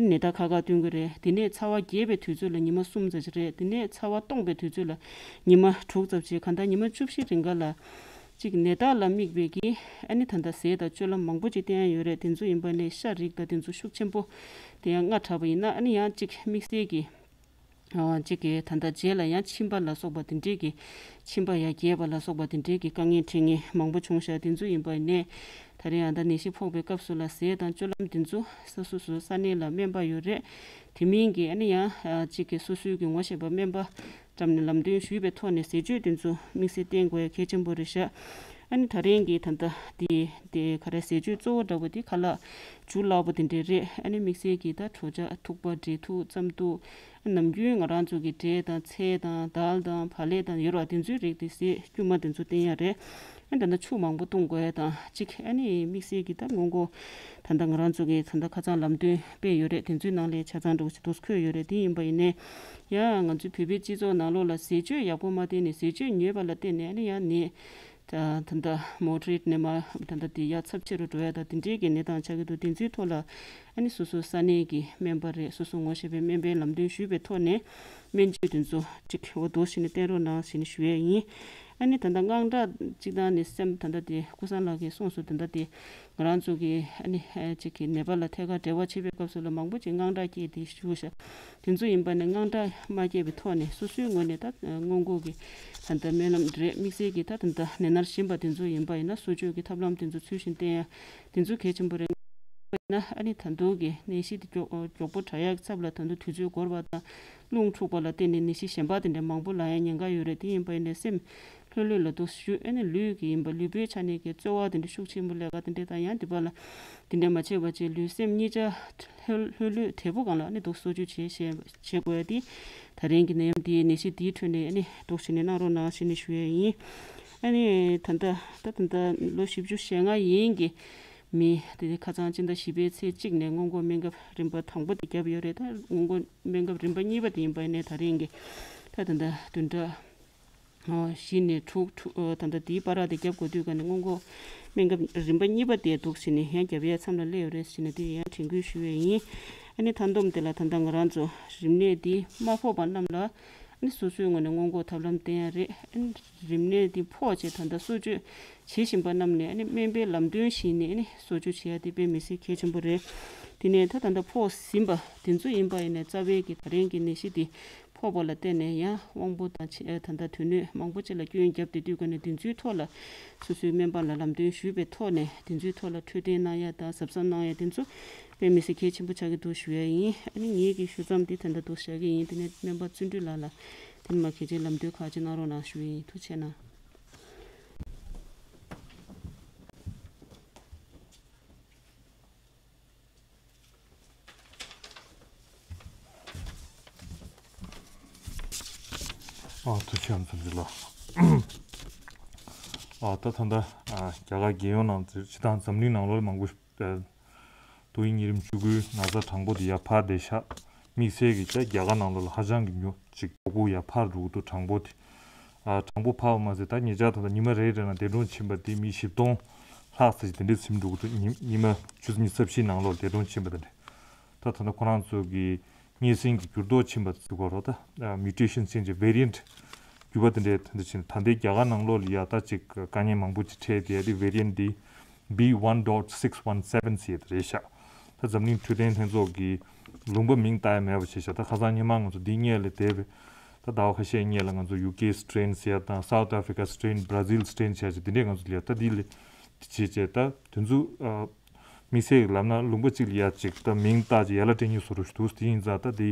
ནི་ནད་རྟགས་ཁག་ཁག་སྟོན་གྱི་རེད། དེ་ནས་ཚ་བ་རྒྱས་པའི་དུས་ཚོད་ལ་ཉི་མ་གསུམ་ཙམ་ཅིག་རེད། དེ་ནས་ཚ་བ་སྟོངས་པའི་དུས་ཚོད་ལ་ཉི་མ་དྲུག་ཙམ་ཅིག་གང་ལྟར་ཉི་མ་བཅུ་བཞི་རིང་ག་ལ་གཅིག་ནད་རྟགས་ལ་དམིགས་པའི་གི་ཨ་ནི་ད་ལྟ་ཟས་དང་སྤྱོད་ལམ་མང་པོ་ཅིག་བསྟེན་ཡ་ཡོད་རེད། དེ་ཚོ་ཡིན་པ་ནས་ཤ་རིགས་དང་དེ་ཚོ་ཤུགས་ཆེན་པོ་དེ་ཡང་སྔར་དྲགས་པ་ཡིན་ན་ཨ་ནི་ཡང་གཅིག་དམིགས་བསལ་གྱི་ཨ་གཅིག་གི་ད་ལྟ་རྗེས་ལ་ཡང་མཆིན་པ་ལ་སོགས་པ་དེ་འདྲས་ཀྱི་མཆིན་པ་ཡང་རྒྱས་པ་ལ་སོགས་པ་དེ་འདྲས་ཀྱི་དཀའ་ངལ་འཕྲད་མཁན་མང་པོ་བྱུང་ཤག་དེ་ཚོ་ཡིན་པ་ཡིན་ནས་ད་རེས་ཡང་ད་ནད་གཞི་ཕོག་པའི་སྐབས་སུ་ལ་ཟས་དང་སྤྱོད་ལམ་དེ་ཚོ་ས་སོ་སོའི་ས་གནས་ལ་སྨན་པ་ཡོད་རེད། དེ་མིན་གྱི་ཨ་ནི་ཡང་ཨ་གཅིག་གི་སོ་སོའི་གི་ངོ་ཤེས་པ་སྨན་པ་འགྲམ་ནས་ལམ་སྟོན་ཞུས་པའི་ཐོག་ནས་ཟས་སྤྱོད་དེ་ཚོ་དམིགས་བསལ་བསྟེན་དགོས་ཡ་གལ་ཆེན་པོ་རེད་ཤག་ཨ་ནི་ད་རིང་གི་ད་ལྟ་དེ་དེ་ག་རེ་ཟས་སྤྱོད་གཙོ་བོ་འདྲ་པོ་དེ་ཁ་ལག་འཇུ་སླ་པོ་དེ་འདྲས་རེད། ཨ་ནི་དམིགས་བསལ་གྱི་ད་དྲོ་ཇ་ཐུག་པ་འབྲས་ཐུག་རྩམ་ཐུག་ནམ་རྒྱུན་ང་རང་ཚོ་གི་འབྲས་དང་ཚལ་དང་དལ་དང་བག་ལེབ་དང་ཡོད་ར་དེ་ཚོའི་རིགས་དེ་ཟས་དཀྱུས་མ་དེ་ཚོ་བསྟེན་ཡ་རེད། ཨ་ད་ལྟ་ཆུ་མང་པོ་བཏུང་དགོས་ཡ་དང་གཅིག་ཨ་ནི་དམིགས་བསལ་གྱི་ད་སྔོན་འགོག་ད་ལྟ་ང་རང་ཚོ་གི་ད་ལྟ་ཁ་སང་ལམ་སྟོན་སྤེལ་ཡོད་རེད། དེ་ཚོའི་ནང་ལས་ཆ་ཚང་འགྲོ་ཞིག་འདུག་འཁོད་ཡོད་རེད། དེ་ཡིན་པ་ཡིན་ནའི་ཡང་ང་ཚོའི་བོད་པའི་སྤྱི་ཚོགས་ནང་ལོགས་ལ་ཟས་སྤྱོད་ཡག་པོ་མ་བསྟེན་ནས་ཟས་སྤྱོད་ཉོས་པ་ལ་བརྟེན་ནས་ཨ་ནི་ཡང་ནད་ད་ད་ལྟ་མོ་ཊ་རེཊ་ནས་མ་ད་ལྟ་དེ་ཡར་ཚབས་ཆེ་རུ་འགྲོ་ཡ་དང་དེ་འདྲའི་གི་གནས་སྟངས་ཆགས་ཀྱི་འདུག་དེ་ཚོའི་ཐོག་ལ་ཨ་ནི་སོ་སོ་ས་གནས་ཀྱི་སྨན་པ་རེད། སོ་སོ་ངོ་ཤེས་པའི་སྨན་པའི་ལམ་སྟོན་ཞུས་པའི་ཐོག་ནས་སྨན་བཅོས་དེ་ཚོ་གཅིག་འོ་འདུག་བྱས་ནས་བསྟེན་རོགས་གནང་ཞེས་ནས་ཞུ་ཡས་ཡིན། ཨ་ནི་ད་ལྟ་དངངས་སྐྲག་གཅིག་དང་ནི་སེམས་ད་ལྟ་དེ་ཀུན་བཟང་ལགས་ཀྱིས་གསུངས་སོང་། ད་ལྟ་དེ་ང་རང་ཚོ་གི་ཨ་ནི་ཨ་གཅིག་གི་ནད་པ་ལ་ཐད་ཀར་འབྲེལ་བ་བྱེད་པའི་སྐབས་སུ་ལ་མང་པོ་ཅིག་དངངས་སྐྲག་སྐྱེས་ཏེ་བཞུགས་ཤག་དེ་ཚོ་ཡིན་པ་ནི་དངངས་སྐྲག་མ་སྐྱེས་པའི་ཐོག་ནས་སོ་སོའི་ངོས་ནས་ད་སྔོན་འགོག་གི་ད་ལྟ་སྨོན་ལམ་རེད། དམིགས་བསལ་གྱི་ད་ད་ལྟ་ནད་མནར་བཞིན་པ་དེ་ཚོ་ཡིན་པ་ཡིན་ན་གསོ་བཅོས་ཀྱི་ཐབས་ལམ་དེ་ཚོ་ཚུལ་བཞིན་བསྟེན་ཡ་དེ་ཚོ་གལ་ཆེན་པོ་རེད། ཡིན་ན་ཨ་ནི་ད་དུང་གི་ནད་གཞི་དེ་མགྱོགས་མགྱོགས་པོ་དྲག་ཡག་ཚབ་ལ་ད་དུང་དུས་ཚོད་འགོར་བ་དང་རླུང་འཁྲུགས་པ་ལ་བརྟེན་ནས་ནད་གཞི་གཞན་པ་དེ་འདྲ་མང་པོ་ལངས་ཡ་ཉེན་ཁ་ཡོད་རེད། དེ་ཡིན་པ་ཡིན་ནའི་སེམས་ལྷོད་ལྷོད་ལ་འདུག་ཞུ། ཨ་ནི་ལུས་ཀྱི་ཡིན་པ་ལུས་པོའི་ཆ་ནས་ཀྱི་རྩོལ་བ་དེ་འདྲ་ཤུགས་ཆེན་པོ་ལས་ཀ་དེ་འདྲ་དང་ཡང་དེ་པ་ལ་དེ་འདྲ་མ་བྱས་པ་བྱས་ལུས་སེམས་གཉིས་ཆ་ལྷོད་ལྷོད་ལྷོད་དལ་པོ་སྒང་ལ་ཨ་ནི་འདུག་གསོ་བཅོས་བྱས་བྱས་བྱེད་དགོས་ཡ་དེ་ད་རིང་གི་ནད་ཡམས་དེའི་ནད་གཞི་དེའི་ཁྲོད་ནས་ཨ་ནི་འདུག་བྱས་ནས་གནང་རོགས་གནང་ཞེས་ནས་ཞུ་ཡ་ཡིན། ཨ་ནི་ད་ལྟ་ད་ད་ལྟ་ལོ་བཞི་བཅུ་ཞེ་ལྔ་ཡན་གྱི་མི་དེ་ཁ་སང་སྤྱི་ཟླ་བཞི་པའི་ཚེས་གཅིག་ནས་སྔོན་འགོག་སྨན་ཁབ་རིམ་པ་དང་པོ་དེ་བརྒྱབ་ཡོད་རེད། ད་སྔོན་འགོག་སྨན་ཁབ་རིམ་པ་གཉིས་པ་དེ་ཡིན་པ་ཡིན་ནའི་ད་རིང་གི་ད་ད་ལྟ་བདུན་ཕྲག་བཞི་ནས་དྲུག་དྲུག་ད་ལྟ་དེའི་བར་དེ་བརྒྱབ་དགོས་དུས་ག་ནས་སྔོན་འགོག་སྨན་ཁབ་རིམ་པ་གཉིས་པ་དེ་འདུག་བྱས་ནས་ཡང་བརྒྱབ་ཡས་མཚམས་ལ་སླེབས་ཡོད་རེད་ཟེར་ནས་དེ་ཡང་དྲན་སྐུལ་ཞུ་ཡས་ཡིན། ཨ་ནི་མཐའ་སྡོམ་དེ་ལ་ད་ལྟ་ང་རང་ཚོ་རིམས་ནད་འདི་མ་ཕོག་པ་རྣམས་ལ་ཨ་ནི་སོ་སོའི་ངོས་ནས་སྔོན་འགོག་ཐབས་ལམ་བསྟེན་ཡ་རེད། ཨ་ནི་རིམས་ནད་འདི་ཕོག་བྱས་ད་ལྟ་གསོ་བཅོས་བྱེད་བཞིན་པ་རྣམས་ནས་ཨ་ནི་སྨན་པའི་ལམ་སྟོན་བཞིན་ནས་ཨ་ནི་གསོ་བཅོས་བྱེད་ཡ་དེ་དཔེ་མི་སྲིད་གལ་ཆེན་པོ་རེད། དེ་ནས་ད་ད་ལྟ་ཕོག་ཟིན་པ་དེ་ཚོ་ཡིན་པ་ཡིན་ནའི་རྩ་བའི་གི་ད་རིང་གི་ནད་གཞི་འདི་ཕོག་པ་ལ་བརྟེན་ནས་ཡང་དབང་པོ་དང་ཆེ་ད་ལྟ་དོན་སྣོད་མང་པོ་ཅིག་ལ་སྐྱོན་བརྒྱབ་བསྡད་དུས་ག་ནས་དེ་ཚོའི་ཐོག་ལ་སོ་སོའི་སྨན་པ་ལ་ལམ་སྟོན་ཞུས་པའི་ཐོག་ནས་དེ་ཚོའི་ཐོག་ལ་འཕྲོད་བསྟེན་གནང་ཡ་དང་གཟབ་གཟབ་གནང་ཡ་དེ་ཚོ་དཔེ་མི་སྲིད་གལ་ཆེན་པོ་ཆགས་ཀྱི་འདུག་ཞུ་ཡ་ཡིན། ཨ་ནི་ངེད་ཀྱི་ཞུ་མཚམས་འདི་ད་ལྟ་འདུག་བཞག་གི་ཡིན། དེ་ནས་སྨན་པ་བརྩོན་འགྲུས་ལགས་ལ་དེ་ནས་མ་གལ་ཆེན་ལམ་སྟོན་ཁག་ཅིག་གནང་རོགས་གནང་ཞུ་ཡི་ཡིན། ཐུགས་རྗེ་གནང་། ཨ་ཐུགས་རྗེ་ཆེ་ཚང་མ་ལ། ཨ་ད་ད་ལྟ་ཨ་རྒྱ་གར་རྒྱལ་ཡོངས་ནང་སྤྱི་དང་འཛམ་གླིང་ནང་ལོགས་མང་པོ་ཨ་དུས་ཡུན་ཉིན་རིམ་བཅུ་དགུའི་ན་ཚ་གྲངས་འབོར་དེ་ཡར་འཕར་བསྡད་ཤག་དམིགས་བསལ་གྱི་ད་རྒྱ་གར་ནང་ལོགས་ལ་ཧ་ཅང་གི་ཉུང་ཅིག་གྲོད་ཁོག་ཡར་འཕར་འགྲོ་གི་འདུག་གྲང་པོ་དེ། ཨ་གྲང་པོ་འཕར་བ་མ་ཟད་ད་ཉེ་ཆར་ད་ལྟ་ཉི་མ་རེ་རེ་ནང་འདས་གྲོངས་ཕྱིན་པ་དེ་མི་བཞི་སྟོང་ལྷག་ཙམ་ཞིག་དེ་འདྲས་ཟིན་འགྲོ་གི་འདུག་ཉི་ཉི་མ་ཆུ་ཚོད་ཉི་ཤུ་རྩ་བཞིའི་ནང་ལོགས་འདས་གྲོངས་ཕྱིན་པ་དེ་འདྲས། ད་ད་ལྟ་ཁོ་རང་ཚོ་གི་གཉན་སྲིན་གྱི་འགྱུར་ལྡོག་ཕྱིན་པ་ཟེར་དགོས་རེད་ད། ཨ་mutation change variant འགྱུར་བ་དེ་འདྲས་དེ་འདྲ་ཕྱིན། ད་ལྟའི་རྒྱ་གར་ནང་ལོགས་ལ་ཡ་ད་ཅིག་དཀའ་ངལ་མང་པོ་ཅིག་འཕྲད་དེ་ཡ་དེ་variant འདི་B one dot six one seven ཟེར་ཡ་དེ་རེད་ཤག་ད་འཛམ་གླིང་འཕྲོད་བསྟེན་ལྷན་ཚོགས་ཀྱི་ལུང་པ་མིང་བཏགས་ཡ་མེད་པ་བྱས་ཤག་ད་ཁ་སང་སྔོན་མ་ང་ཚོ་འདི་སྔོན་ལ་དེ་བས་ད་ཟླ་བ་ཁ་ཤས་སྔོན་ལ་ང་ཚོ་UK strain ཟེར་ཡ་དང་South Africa strain Brazil strain བྱས་ཤག་དེ་འདྲས་ང་ཚོ་ལ་ཡ་ད་འདི་ལ་བྱས་བྱས་ད་དེ་ཚོ་ཨ། དམིགས་བསལ་ལབ་ན་ལུང་པ་གཅིག་ལ་ཡ་གཅིག་ད་མིང་བཏགས་ཀྱི་ཡ་ལ་སྤྲད་ཉེན་བཟོ་འདྲ་ཞིག་འདུག་དེ་ཡིན་ཙང་ད་དེ་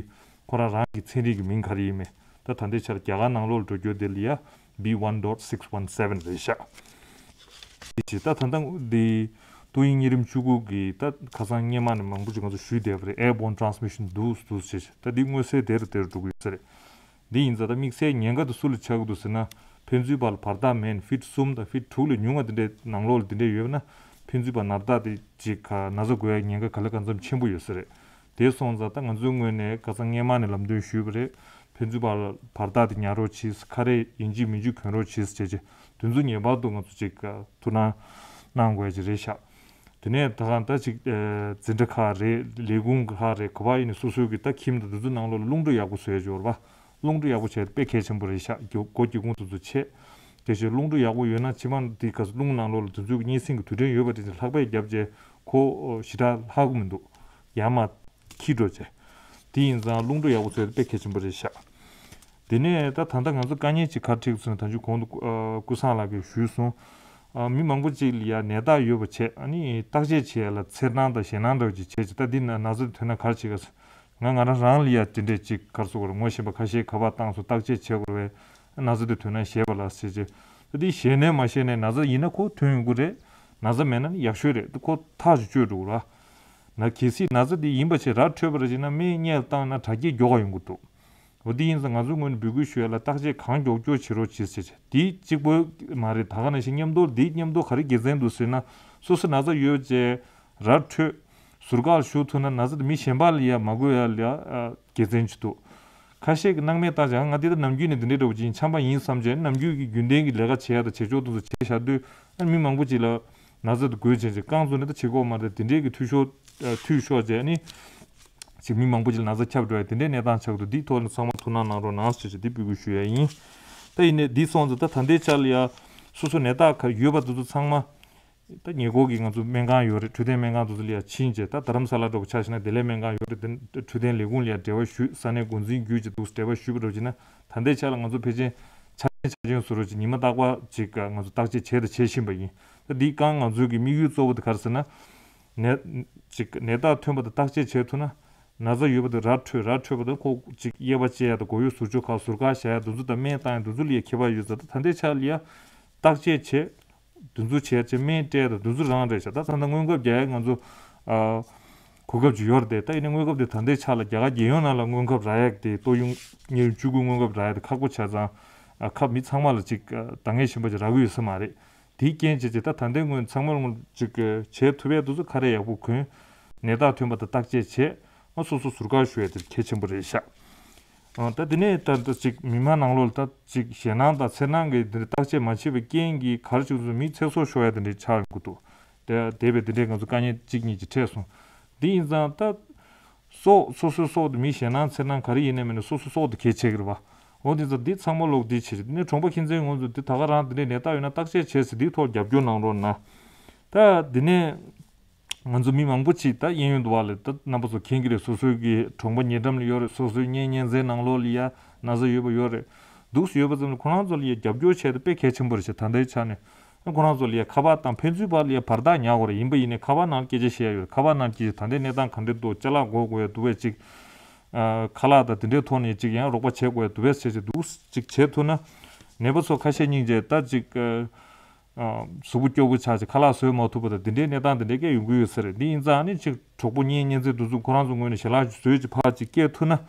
ཁོ་རང་རང་གི་ཚན་རིག་གི་མིང་ག་རེ་ཡིན་མིན་ད་ད་ལྟའི་ཆར་རྒྱ་གར་ནང་ལོགས་ལ་འགྲོ་རྒྱུ་དེ་ལ་ཡ་B one dot six one seven རེད་ཤག་དེ་བྱས་ད་ད་ལྟ་དེ་ཏོག་དབྱིབས་གཉན་རིམས་བཅུ་དགུ་གི་ད་ཁ་སང་སྔོན་མ་ནས་མང་པོ་ཞིག་ང་ཚོ་ཞུས་བསྡད་པ་རེད། airborne transmission འདུག་འདུག་ཟེར་ད་འདི་མངོན་གསལ་དེ་རུ་དེ་རུ་འགྲོ་གི་ཡོད་ས་རེད། འདི་ཡིན་ཙང་ད་དམིགས་བསལ་ཉེན་ཁ་དེ་སུ་ལ་ཆགས་ཀྱི་འདུག་ཟེར་ན། ཕན་ཚུན་བར་ལ་བར་ཐག་མེད་ན་ཕིཊ་གསུམ་དང་ཕིཊ་དྲུག་ལས་ཉུང་བ་དེ་འདྲའི་ནང་ལོགས་ལ་དེ་འདྲ་ཡོད་ན་ཕན་ཚུན་བར་ན་ཚ་དེ་ཅིག་ག་ན་ཚ་འགོས་ཡ་ཉེན་ཁ་ག་ལེ་གང་འཚམ་ཆེན་པོ་ཡོད་ས་རེད། དེ་སོང་ཙང་ད་ང་ཚོའི་ངོས་ནས་ཁ་སང་སྔོན་མ་ནས་ལམ་སྟོན་ཞུས་པ་རེད། ཕན་ཚུན་བར་ལ་བར་ཐག་དེ་ཉར་རོགས་གྱིས། ཁ་རས་ཡིན་གཅིག་མིན་གཅིག་གྱོན་རོགས་གྱིས་བྱས་རྗེས་དེ་ཚོ་ངེས་པར་དུ་ང་ཚོ་ཅིག་ག་ཐུགས་སྣང་གནང་དགོས་ཡ་ཅིག་རེད་ཤག་དེ་ནས་ད་གང་ད་ཅིག་ཨ་འཛིན་གྲྭ་ཁག་རེད། ལས་ཁུངས་ཁག་རེད། ག་པར་ཡིན་ནའི་སོ་སོའི་གི་ད་ཁྱིམ་དང་དེ་ཚོ་ནང་ལོགས་ལ་རླུང་འཕྲོ་ཡག་པོ་བཟོ་ཡ་ཅིག་ཡོད་རེད་པ། རླུང་འཕྲོ་ཡག་པོ་བྱས་དཔེ་གལ་ཆེན་པོ་རེད་ཤག་སྒོ་སྒོ་སྒེའུ་ཁུང་དེ་ཚོ་ཕྱེ། དེ་བཞིན་རླུང་འཕྲོ་ཡག་པོ་ཡོད་ན་ཕྱི་མ་འདི་ག་ཚོད་རླུང་ནང་ལོགས་ལ་དེ་ཚོའི་གི་གཉན་སྲིན་གི་དུས་དྲན་ཡོད་པ་དེ་ཚོ་ལྷགས་པས་བརྒྱབ་རྗེས་ཁོ་ཞེ་དྲག་ལྷག་གི་མི་འདུག་ཡར་མར་འཁྱིལ་འགྲོ་བྱས། དེ་ཡིན་ཙང་རླུང་འཕྲོ་ཡག་པོ་བཟོས་ཏེ་དཔེ་གལ་ཆེན་པོ་རེད་ཤག་དེ་ནས་ད་ད་ལྟ་ང་ཚོ་དཀའ་ངལ་ཅིག་ག་རེ་འཕྲད་ཀྱི་འདུག་ཟེར་ན། ད་ཅི་གོང་དུ་ཨ་ཀུན་བཟང་ལགས་ཀྱིས་ཞུས་སོང་། ཨ་མི་མང་པོ་ཅིག་ལ་ཡ་ནད་རྟགས་ཡོད་པ་བྱས། ཨ་ནི་བརྟག་དཔྱད་བྱེད་ཡ་ལ་འཚེར་སྣང་དང་ཞེད་སྣང་འདྲ་བོ་ཅིག་བྱས་བྱས། ད་འདི་ན་ན་ཚ་དེ་ཐོན་ན་ག་རེ་བྱེད་ག་ཟེར། ང་ང་རང་རང་ལ་ཡ་དེ་འདྲས་ཅིག་ག་རེ་ཟེར་དགོས་རེད། ངོ་ཤེས་པ་ཁ་ཤས་ཁ་པར་བཏང་སོང་། བརྟག་དཔྱད་བྱེད་དགོས་རེད་པས། ན་ཚ་དེ་ཐོན་ན་ཞེད་པ་ལ་ཟེར་བྱས། ད་འདི་ཞེད་ནས་མ་ཞེད་ནས་ན་ཚ་ཡིན་ན་ཁོ་ཐོན་ཡོང་གི་རེད། ན་ཚ་མེད་ན་ནི་ཡག་ཤོས་རེད། ད་ཁོ་ཐག་ཆོད་འགྲོ་གི་རེད། ན་གལ་སྲིད་ན་ཚ་དེ་ཡིན་པ་བྱས་ར་འཕྲོད་པ་རེད་ཅེ་ན་སྨན་སྔོན་ལ་བཏང་ན་དྲག་སྐྱེད་མགྱོགས་པ་ཡོང་གི་འདུག་འོ་འདི་ཡིན་ཙང་ང་ཚོའི་ངོས་ནས་འབོད་སྐུལ་ཞུ་ཡ་ལ་བརྟག་དཔྱད་གང་མགྱོགས་མགྱོགས་བྱེད་རོགས་གྱིས་ཟེར་བྱས། དེ་གཅིག་པོ་མ་རེད། ད་ག་ནང་བཞིན་མཉམ་དུ་འདི་མཉམ་དུ་ག་རེ་དགེ་མཚན་འདུག་ཟེར་ན། སོ་སོ་ན་ཚ་ཡོད་བྱས་ར་འཕྲོད་ཟུར་བཀག་ཞུ་ཐུབ་ན་ན་ཚ་དེ་མི་གཞན་པ་ལ་ཡ་མ་འགོས་ཡ་ལ་ཡ་དགེ་མཚན་ཅིག་འདུག་ཁ་ཤས་ཀྱིས་སྣང་མེད་བཏང་བྱས། ང་འདི་ལྟར་ནམ་རྒྱུན་ནས་འདི་འདྲའི་འདྲ་བོ་ཅིག་ཡིན། ཆམ་པ་ཡིན་བསམ་བྱས་ནམ་རྒྱུན་གྱི་རྒྱུན་ལྡན་གྱི་ལས་ཀ་བྱེད་ཡ་དང་བྱེད་ཕྱོགས་དེ་ཚོ་བྱས་བཞག་དུས། ཨ་མི་མང་པོ་ཅིག་ལ་ན་ཚ་དེ་འགོས་བྱས་བྱས་རྐང་བཙུགས་ནས་ད་བྱེད་དགོས་མ་རེད། དེ་འདྲའི་གི་འཐུས་ཤོར་ཨ་འཐུས་ཤོར་བྱས་ནི། ཅིག་མི་མང་པོ་ཅིག་ལ་ན་ཚ་ཁྱབ་འགྲོ་ཡ་དེ་འདྲའི་གནས་སྟངས་ཆགས་འདུག་འདིའི་ཐོག་ནས་ཚང་མ་ཐུགས་སྣང་གནང་རོགས་གནང་ཞེས་བྱས་འདི་འབོད་སྐུལ་ཞུ་ཡ་ཡིན། ད་ཡིན་ནའི་འདི་སོང་ཙང་ད་ད་ལྟའི་ཆ་ལ་ཡ་སོ་སོ་ནད་རྟགས་ཁ་ཡོད་པ་དེ་ཚོ་ཚང་མ་ད་ཉེ་འཁོར་གྱི་ང་ཚོ་སྨན་ཁང་ཡོད་རེད། འཕྲོད་བསྟེན་སྨན་ཁང་དེ་ཚོ་ལ་ཡ་ཕྱིན་བྱས། ད་རྡ་རམ་ས་ལ་འདྲ་བོ་ཆ་བཞག་ན་བདེ་ལེགས་སྨན་ཁང་ཡོད་རེད། དེ་འཕྲོད་བསྟེན་ལས་ཁུངས་ལ་ཡ་འབྲེལ་བ་ཞུས། ས་གནས་འགོ་འཛིན་བརྒྱུད་བྱས་འདུག་འབྲེལ་བ་ཞུས་པ་འདྲ་བོ་བྱས་ན། ད་ལྟའི་ཆ་ལ་ང་ཚོ་ཕལ་ཆེར་ཆ་ཆེན་ཆ་ཆེན་བཟོ་འདྲ་བོ་ཅིག་ཉི་མ་རྟག་པར་ཅིག་ང་ཚོ་བརྟག་དཔྱད་བྱས་དང་བྱེད་བཞིན་པ་ཡིན། ད་འདི་གང་ང་ཚོའི་གི་དམིགས་ཡུལ་གཙོ་བོ་དེ་ག་རེ་ཟེར་ན། ནད་ཅིག་ནད་རྟགས་ཐོན་པ་དང་བརྟག་དཔྱད་བྱེད་ཐུབ་ན། ན་ཚ་ཡོད་པ་དེ་ར་འཕྲོད། ར་འཕྲོད་པ་དང་ཁོ་ཅིག་དབྱེ་བ་དཔྱད་ཡ་དང་མགོ་གཡོག་ཟུར་འཇོག་ཁག་ཟུར་བཀག་བཞག་ཡ་དེ་ཚོ་དང་སྨན་བཏང་ཡ་དེ་ཚོ་ལ་ཡ་ཁྱད་པར་ཡོད་ཙང་། ད་ད་ལྟའི་ཆ་ལ་ཡ་བརྟག་དཔྱད་བྱེད། དེ་ཚོ་བྱས་བྱས་སྨན་སྤྲད་དང་དེ་ཚོ་རང་རེད་ཤག་ད་ད་ལྟ་སྔོན་ཁབ་རྒྱག་ཡ་ང་ཚོ་ཨ་གོ་སྐབས་ཅིག་ཡོད་རེད་དེ། ད་ཡིན་ནའི་སྔོན་ཁབ་དེ་ད་ལྟའི་ཆ་ལ་རྒྱ་གར་རྒྱལ་ཡོངས་ནང་ལ་སྔོན་ཁབ་རག་ཡ་དེ་ཏོག་དབྱིབས་གཉན་རིམས་བཅུ་དགུ་སྔོན་ཁབ་རག་ཡ་དེ་ཁག་པོ་ཆགས་ཙང་། ཨ་ཁབ་མི་ཚང་མ་ལ་ཅིག་ཨ་འདང་ངེས་གཞན་པ་ཅིག་རག་གི་ཡོད་ས་མ་རེད། དེའི་རྐྱེན་བྱས་བྱས་ད་ད་ལྟའི་སྔོན་ཚང་མ་ལ་ཅིག་བྱེད་ཐུབ་ཡ་དེ་ཚོ་ཁ་རས་ཡག་པོ་གོན། ནད་རྟགས་ཐོན་པ་དང་བརྟག་དཔྱད་བྱས། ཨ་སོ་སོ་ཟུར་བཀག་ཞུ་ཡ་དེ་གལ་ཆེན་པོ་རེད་ཤག་ཨ་ད་དེ་ནས་ད་ད་ཅིག་མི་མང་ནང་ལོགས་ལ་ད་ཅིག་ཞེད་སྣང་དང་འཚེར་སྣང་གི་དེ་འདྲ་བརྟག་དཔྱད་མ་བྱས་པའི་རྐྱེན་གྱིས་ག་རེ་བྱུང་སོང་། མི་ཚེ་སྲོག་ཤོར་ཡ་དེ་འདྲ་ཆགས་ཡོང་གི་འདུག་དེ་དེ་བས་དེ་འདྲའི་ང་ཚོ་དཀའ་ངལ་གཅིག་གཉིས་ཅིག་འཕྲད་སོང་། དེ་ཡིན་ཙང་ད། སྲོག་སོ་སོའི་སྲོག་དེ་མི་ཞེད་སྣང་འཚེར་སྣང་ག་རེ་ཡིན་ནའི་མིན་ནའི་སོ་སོའི་སྲོག་དེ་གལ་ཆེ་གི་རེད་པ། འོ་དེ་ཚོ་འདི་ཚང་མ་ལོག་འདི་བྱེད་རེད། དེ་ནས་གྲོང་པ་ཁྱིམ་མཚེས་ངོ་ཚོ་འདི་ད་ག་རང་དེ་འདྲའི་ནད་རྟགས་ཡོད་ན་བརྟག་དཔྱད་བྱས་ཟེར་འདིའི་ཐོག་རྒྱབ་སྐྱོར་གནང་རོགས་གནང་། ད་དེ་ནས་ང་ཚོ་མི་མང་པོ་ཅིག་ད་གཡས་གཡོན་དུ་བ་ལ་ད་རྣམ་པ་ཚོ་མཁྱེན་གི་རེད། སོ་སོའི་གི་གྲོང་པ་ཉེ་འགྲམ་ལ་ཡོད་རེད། སོ་སོའི་གཉེན་ཉེ་ཚན་ནང་ལོགས་ལ་ཡ་ན་ཚ་ཡོད་པ་ཡོད་རེད། འདུག་སེ་ཡོད་པ་ཙམ་ལ་ཁོ་རང་ཚོ་ལ་ཡ་རྒྱབ་སྐྱོར་བྱས་ཏེ་དཔེ་གལ་ཆེན་པོ་རེད་ཤག་ད་ལྟའི་ཆ་ནས། ཁོ་རང་ཚོ་ལ་ཡ་ཁ་པར་དང་ཕན་ཚུན་བར་ལ་ཡ་བར་ཐག་ཉར་དགོས་རེད། ཡིན་པ་ཡིན་ནའི་ཁ་པར་ནང་སྐད་ཆ་བཤད་ཡ་ཡོད། ཁ་པར་ནང་སྐད་ཆ་ད་ལྟའི་གནས་སྟངས་ག་འདྲ་འདུག་ཅ་ལག་འགོར་དགོས་ཡ་འདུག་བས་ཅིག་ཨ་ཁ་ལག་དང་དེ་འདྲའི་ཐོག་ནས་ཅིག་ཡང་རོགས་པ་བྱེད་དགོས་ཡ་འདུག་བས་བྱས་ཅིག་འདུག་ཅིག་བྱེད་ཐུབ་ན། ནད་པ་ཚོ་ཁ་ཤས་སྙིང་རྗེ་ད་ཅིག་ཨ་གཟུགས་པོ་སྐྱོ་པོ་ཆགས་ཅིག་ཁ་ལག་བཟོས་མ་ཐུབ་པ་དང་དེ་འདྲའི་གནས་སྟངས་དེ་འདྲའི་སྐད་ཡོང་གི་ཡོད་ས་རེད། འདི་ཡིན་ཙང་ཨ་ནི་ཅིག་གྲོགས་པོ་གཉེན་ཉེ་ཚན་འདུ་འཛོམས་ཁོ་རང་ཚོ་ངོས་ནས་ཞལ་ལག་བཟོས་ཅིག་ཕར་ཅིག་སྐྱེལ་ཐུབ་ན།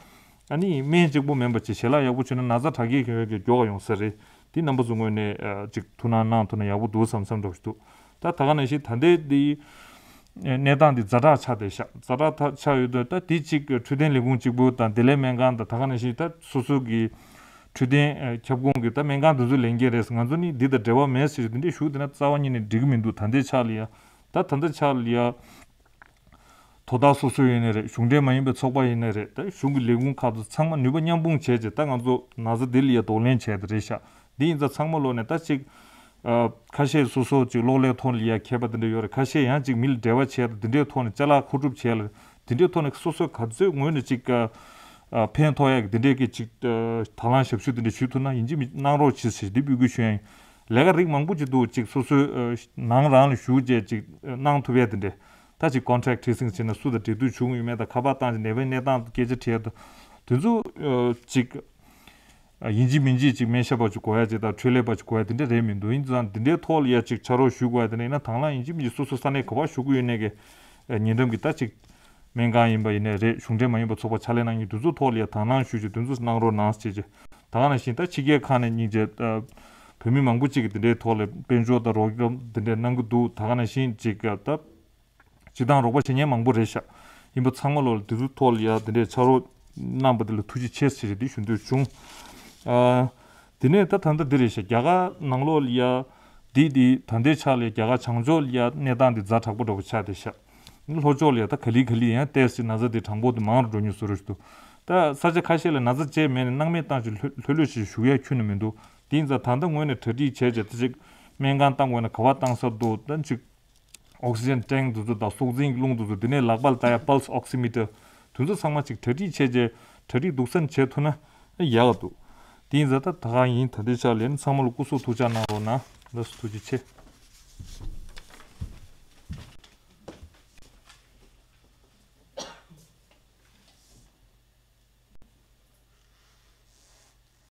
ཨ་ནི་སྨན་གཅིག་པོ་མིན་པ་ཅིག་ཞལ་ལག་ཡག་པོ་བྱུང་ན་ན་ཚ་དྲག་སྐྱེད་ཀྱི་འོས་ཀྱི་མགྱོགས་ཡོང་ས་རེད། འདི་རྣམ་པ་ཚོ་ངོས་ནས་ཨ་ཅིག་ཐུགས་སྣང་གནང་ཐུབ་ན་ཡག་པོ་འདུག་བསམ་བསམ་འདྲ་བོ་ཞིག་འདུག་ད་ད་ག་ནང་བཞིན་ད་ལྟའི་འདི་ གནས་སྟངས་འདི་ཛ་དྲག་ཆགས་བསྡད་ཤག་ཛ་དྲག་ཐག་ཆགས་ཡོད་དུས་ད་དེ་གཅིག་འཕྲོད་བསྟེན་ལས་ཁུངས་གཅིག་པུ་དང་བདེ་ལེགས་སྨན་ཁང་དང་ད་ག་ནང་བཞིན་ད་སོ་སོ་གི་འཕྲོད་བསྟེན་ཨ་ཁྱབ་ཁོངས་ཀྱི་ད་སྨན་ཁང་དེ་ཚོ་ལས་འགན་རེད་ཟེར། ང་ཚོ་ནི་འདི་དང་འབྲེལ་བ་མེད་ཟེར་འདི་འདྲའི་ཞུ་བསྡད་ན་རྩ་བ་ཉིད་ནས་འགྲིག་གི་མི་འདུག་ད་ལྟའི་ཆ་ལ་ཡ། ད་ད་ལྟའི་ཆ་ལ་ཡ། དོ་བདག་སོ་སོ་ཡིན་ནའི་རེད། གཞུང་འབྲེལ་མ་ཡིན་པའི་ཚོགས་པ་ཡིན་ནའི་རེད། ད་གཞུང་གི་ལས་ཁུངས་ཁག་ཏུ་ཚང་མ་ནུས་པ་མཉམ་སྤུངས་བྱས་རྗེས་ད་ང་ཚོ་ན་ཚ་འདི་ལ་ཡ་གདོང་ལེན་བྱས་ཏེ་རེད་ཤག་འདི་ཡིན་ཙང་ཚང་མ་ལོག་ནས་ད་ཅིག་ཨ་ཁ་ཤས་སོ་སོ་ཅིག་གློག་ཀླད་ཐོག་ལ་ཡ་མཁས་པ་དེ་འདྲ་ཡོད་རེད། ཁ་ཤས་ཡང་ཅིག་མི་ལ་འབྲེལ་བ་བྱས་ཏེ་འདི་འདྲའི་ཐོག་ནས་ཅ་ལག་མཁོ་སྒྲུབ་བྱས་ལ་འདི་འདྲའི་ཐོག་ནས་སོ་སོ་ག་ཚོད་ངོས་ནས་ཅིག་ཨ་ཨ་ཕན་ཐོགས་ཡག་གི་འདི་འདྲའི་གི་ཅིག་ཨ་དང་བླངས་ཞབས་ཞུ་དེ་འདྲ་ཞུ་ཐུབ་ན་ཡིན་གཅིག་མིན་གཅིག་གནང་རོགས་བྱེད་ཟེར་འདི་འབོད་སྐུལ་ཞུ་ཡ་ཡིན། ལས་ཀ་རིགས་མང་པོ་ཅིག་འདུག་ཅིག་སོ་སོའི་ཨ་ནང་རང་ལ་ཞུ་བྱས་ཅིག་ཨ་གནང་ཐུབ་ཡ་དེ་འདྲ། ད་ཅིག་contact tracing་བྱས་ན་སུ་དང་འབྲེལ་མཐུད་བྱུང་ཡོད་མེད་དང་ཁ་པར་བཏང་ཅིག་ནད་པའི་གནས་སྟངས་སྐད་ཆ་དྲིས་ཡ་དང་དེ་ཚོ་ཨ་ཅིག་ཨ་ཡིན་གཅིག་མིན་གཅིག་ཅིག་སྨན་ཞབས་པ་ཅིག་དགོས་ཡ་ཅིག་དང་འཕྲོད་ལས་པ་ཅིག་དགོས་ཡ་དེ་འདྲ་རེད་མི་འདུག་ཡིན་ཙང་དེ་འདྲའི་ཐོག་ལ་ཡ་ཅིག་ཕྱག་རོགས་ཞུ་དགོས་ཡ་དེ་འདྲ་ཡིན་ན་དང་བླངས་ཡིན་གཅིག་མིན་གཅིག་སོ་སོ་ས་གནས་ག་པར་བཞུགས་ཀྱི་ཡོད་ནའི་གི་ཨ་ཉེ་འགྲམ་གྱི་ད་ཅིག་སྨན་ཁང་ཡིན་པ་ཡིན་ནའི་རེད། གཞུང་འབྲེལ་མ་ཡིན་པ་ཚོགས་པ་ཕྱག་ལས་གནང་མཁན་དེ་ཚོ་ཐོག་ལ་ཡ་དང་བླངས་ཞུ་ཅིག་དེ་ཚོ་གནང་རོགས་གནང་ཟེར་ཅིག་ད་ག་ནང་བཞིན་ད་ཕྱི་རྒྱལ་ཁག་ནས་སྙིང་རྗེ་ཨ་བོད་མི་མང་པོ་ཅིག་གིས་དེ་འདྲའི་ཐོག་ལ་དཔལ་འབྱོར་དང་རོགས་རམ་དེ་འདྲ་གནང་གི་འདུག་ད་ག་ནང་བཞིན་ཅིག་ཨ་ད་སྤྱི་བཏང་རོགས་པ་བྱེད་མཁན་མང་པོ་རེད་ཤག་ཡིན་པ་ཚང་མ་ལོ་ལ་དེ་ཚོའི་ཐོག་ལ་ཡ་དེ་འདྲའི་ཕྱག་རོགས་གནང་པ་དེ་ལ་ཐུགས་རྗེ་ཆེ་ཟེར་དེ་ཞུ་འདོད་བྱུང་། ཨ། དེ་ནས་ད་ད་ལྟ་འདི་རེད་ཤག་རྒྱ་གར་ནང་ལོགས་ལ་ཡ་འདི་འདི་ད་ལྟའི་ཆ་ལ་རྒྱ་གར་བྱང་ཕྱོགས་ལ་ཡ་གནས་སྟངས་འདི་ཛ་དྲག་པོ་འདྲ་པོ་ཆགས་བསྡད་ཤག་ལྷོ་ཕྱོགས་ལ་ཡ་ད་ག་ལེ་ག་ལེ་ཡང་ཏོག་ཙམ་ན་ཚ་འདི་གྲངས་འབོར་འདི་མང་རུ་འགྲོ་མཁན་བཟོ་འདྲ་ཞིག་འདུག་ད་ས་ཆ་ཁ་ཤས་ལ་ན་ཚ་ཅིག་མེད་ནས་སྣང་མེད་བཏང་ཞིག་ལྷོད་ལྷོད་ལྷོད་ཞིག་བཞུགས་ཡ་ཁྱོན་ནས་མི་འདུག་དེ་ཡིན་ཙང་ད་ལྟ་ངོས་ནས་གྲ་སྒྲིག་བྱས་བྱས་ད་ཅིག་སྨན་ཁང་བཏང་དགོས་ན་ག་པར་བཏང་ས་འདུག་ད་ཅིག་ཨོག་སི་ཇན་ཊེང་དེ་ཚོ་དང་སྲོག་འཛིན་གྱི་རླུང་དེ་ཚོ། དེ་ནས་ལག་པ་ལ་བཏགས་ཡ་pulse oximeter། དེ་ཚོ་ཚང་མ་ཅིག་གྲ་སྒྲིག་བྱས་རྗེས་གྲ་སྒྲིག་སྡུག་ས་ནས་བྱེད་ཐུབ་ན་ཡག་ག་འདུག་དེ་ཡིན་ཙང་ད་ད་ག་ཡིན། ད་ལྟའི་ཆ་ལ་ཡིན་ཚང་མ་ལ་སྐུ་གཟུགས་ཐུགས་ཅག་གནང་རོགས་གནང་། ལགས་སོ། ཐུགས་རྗེ་ཆེ།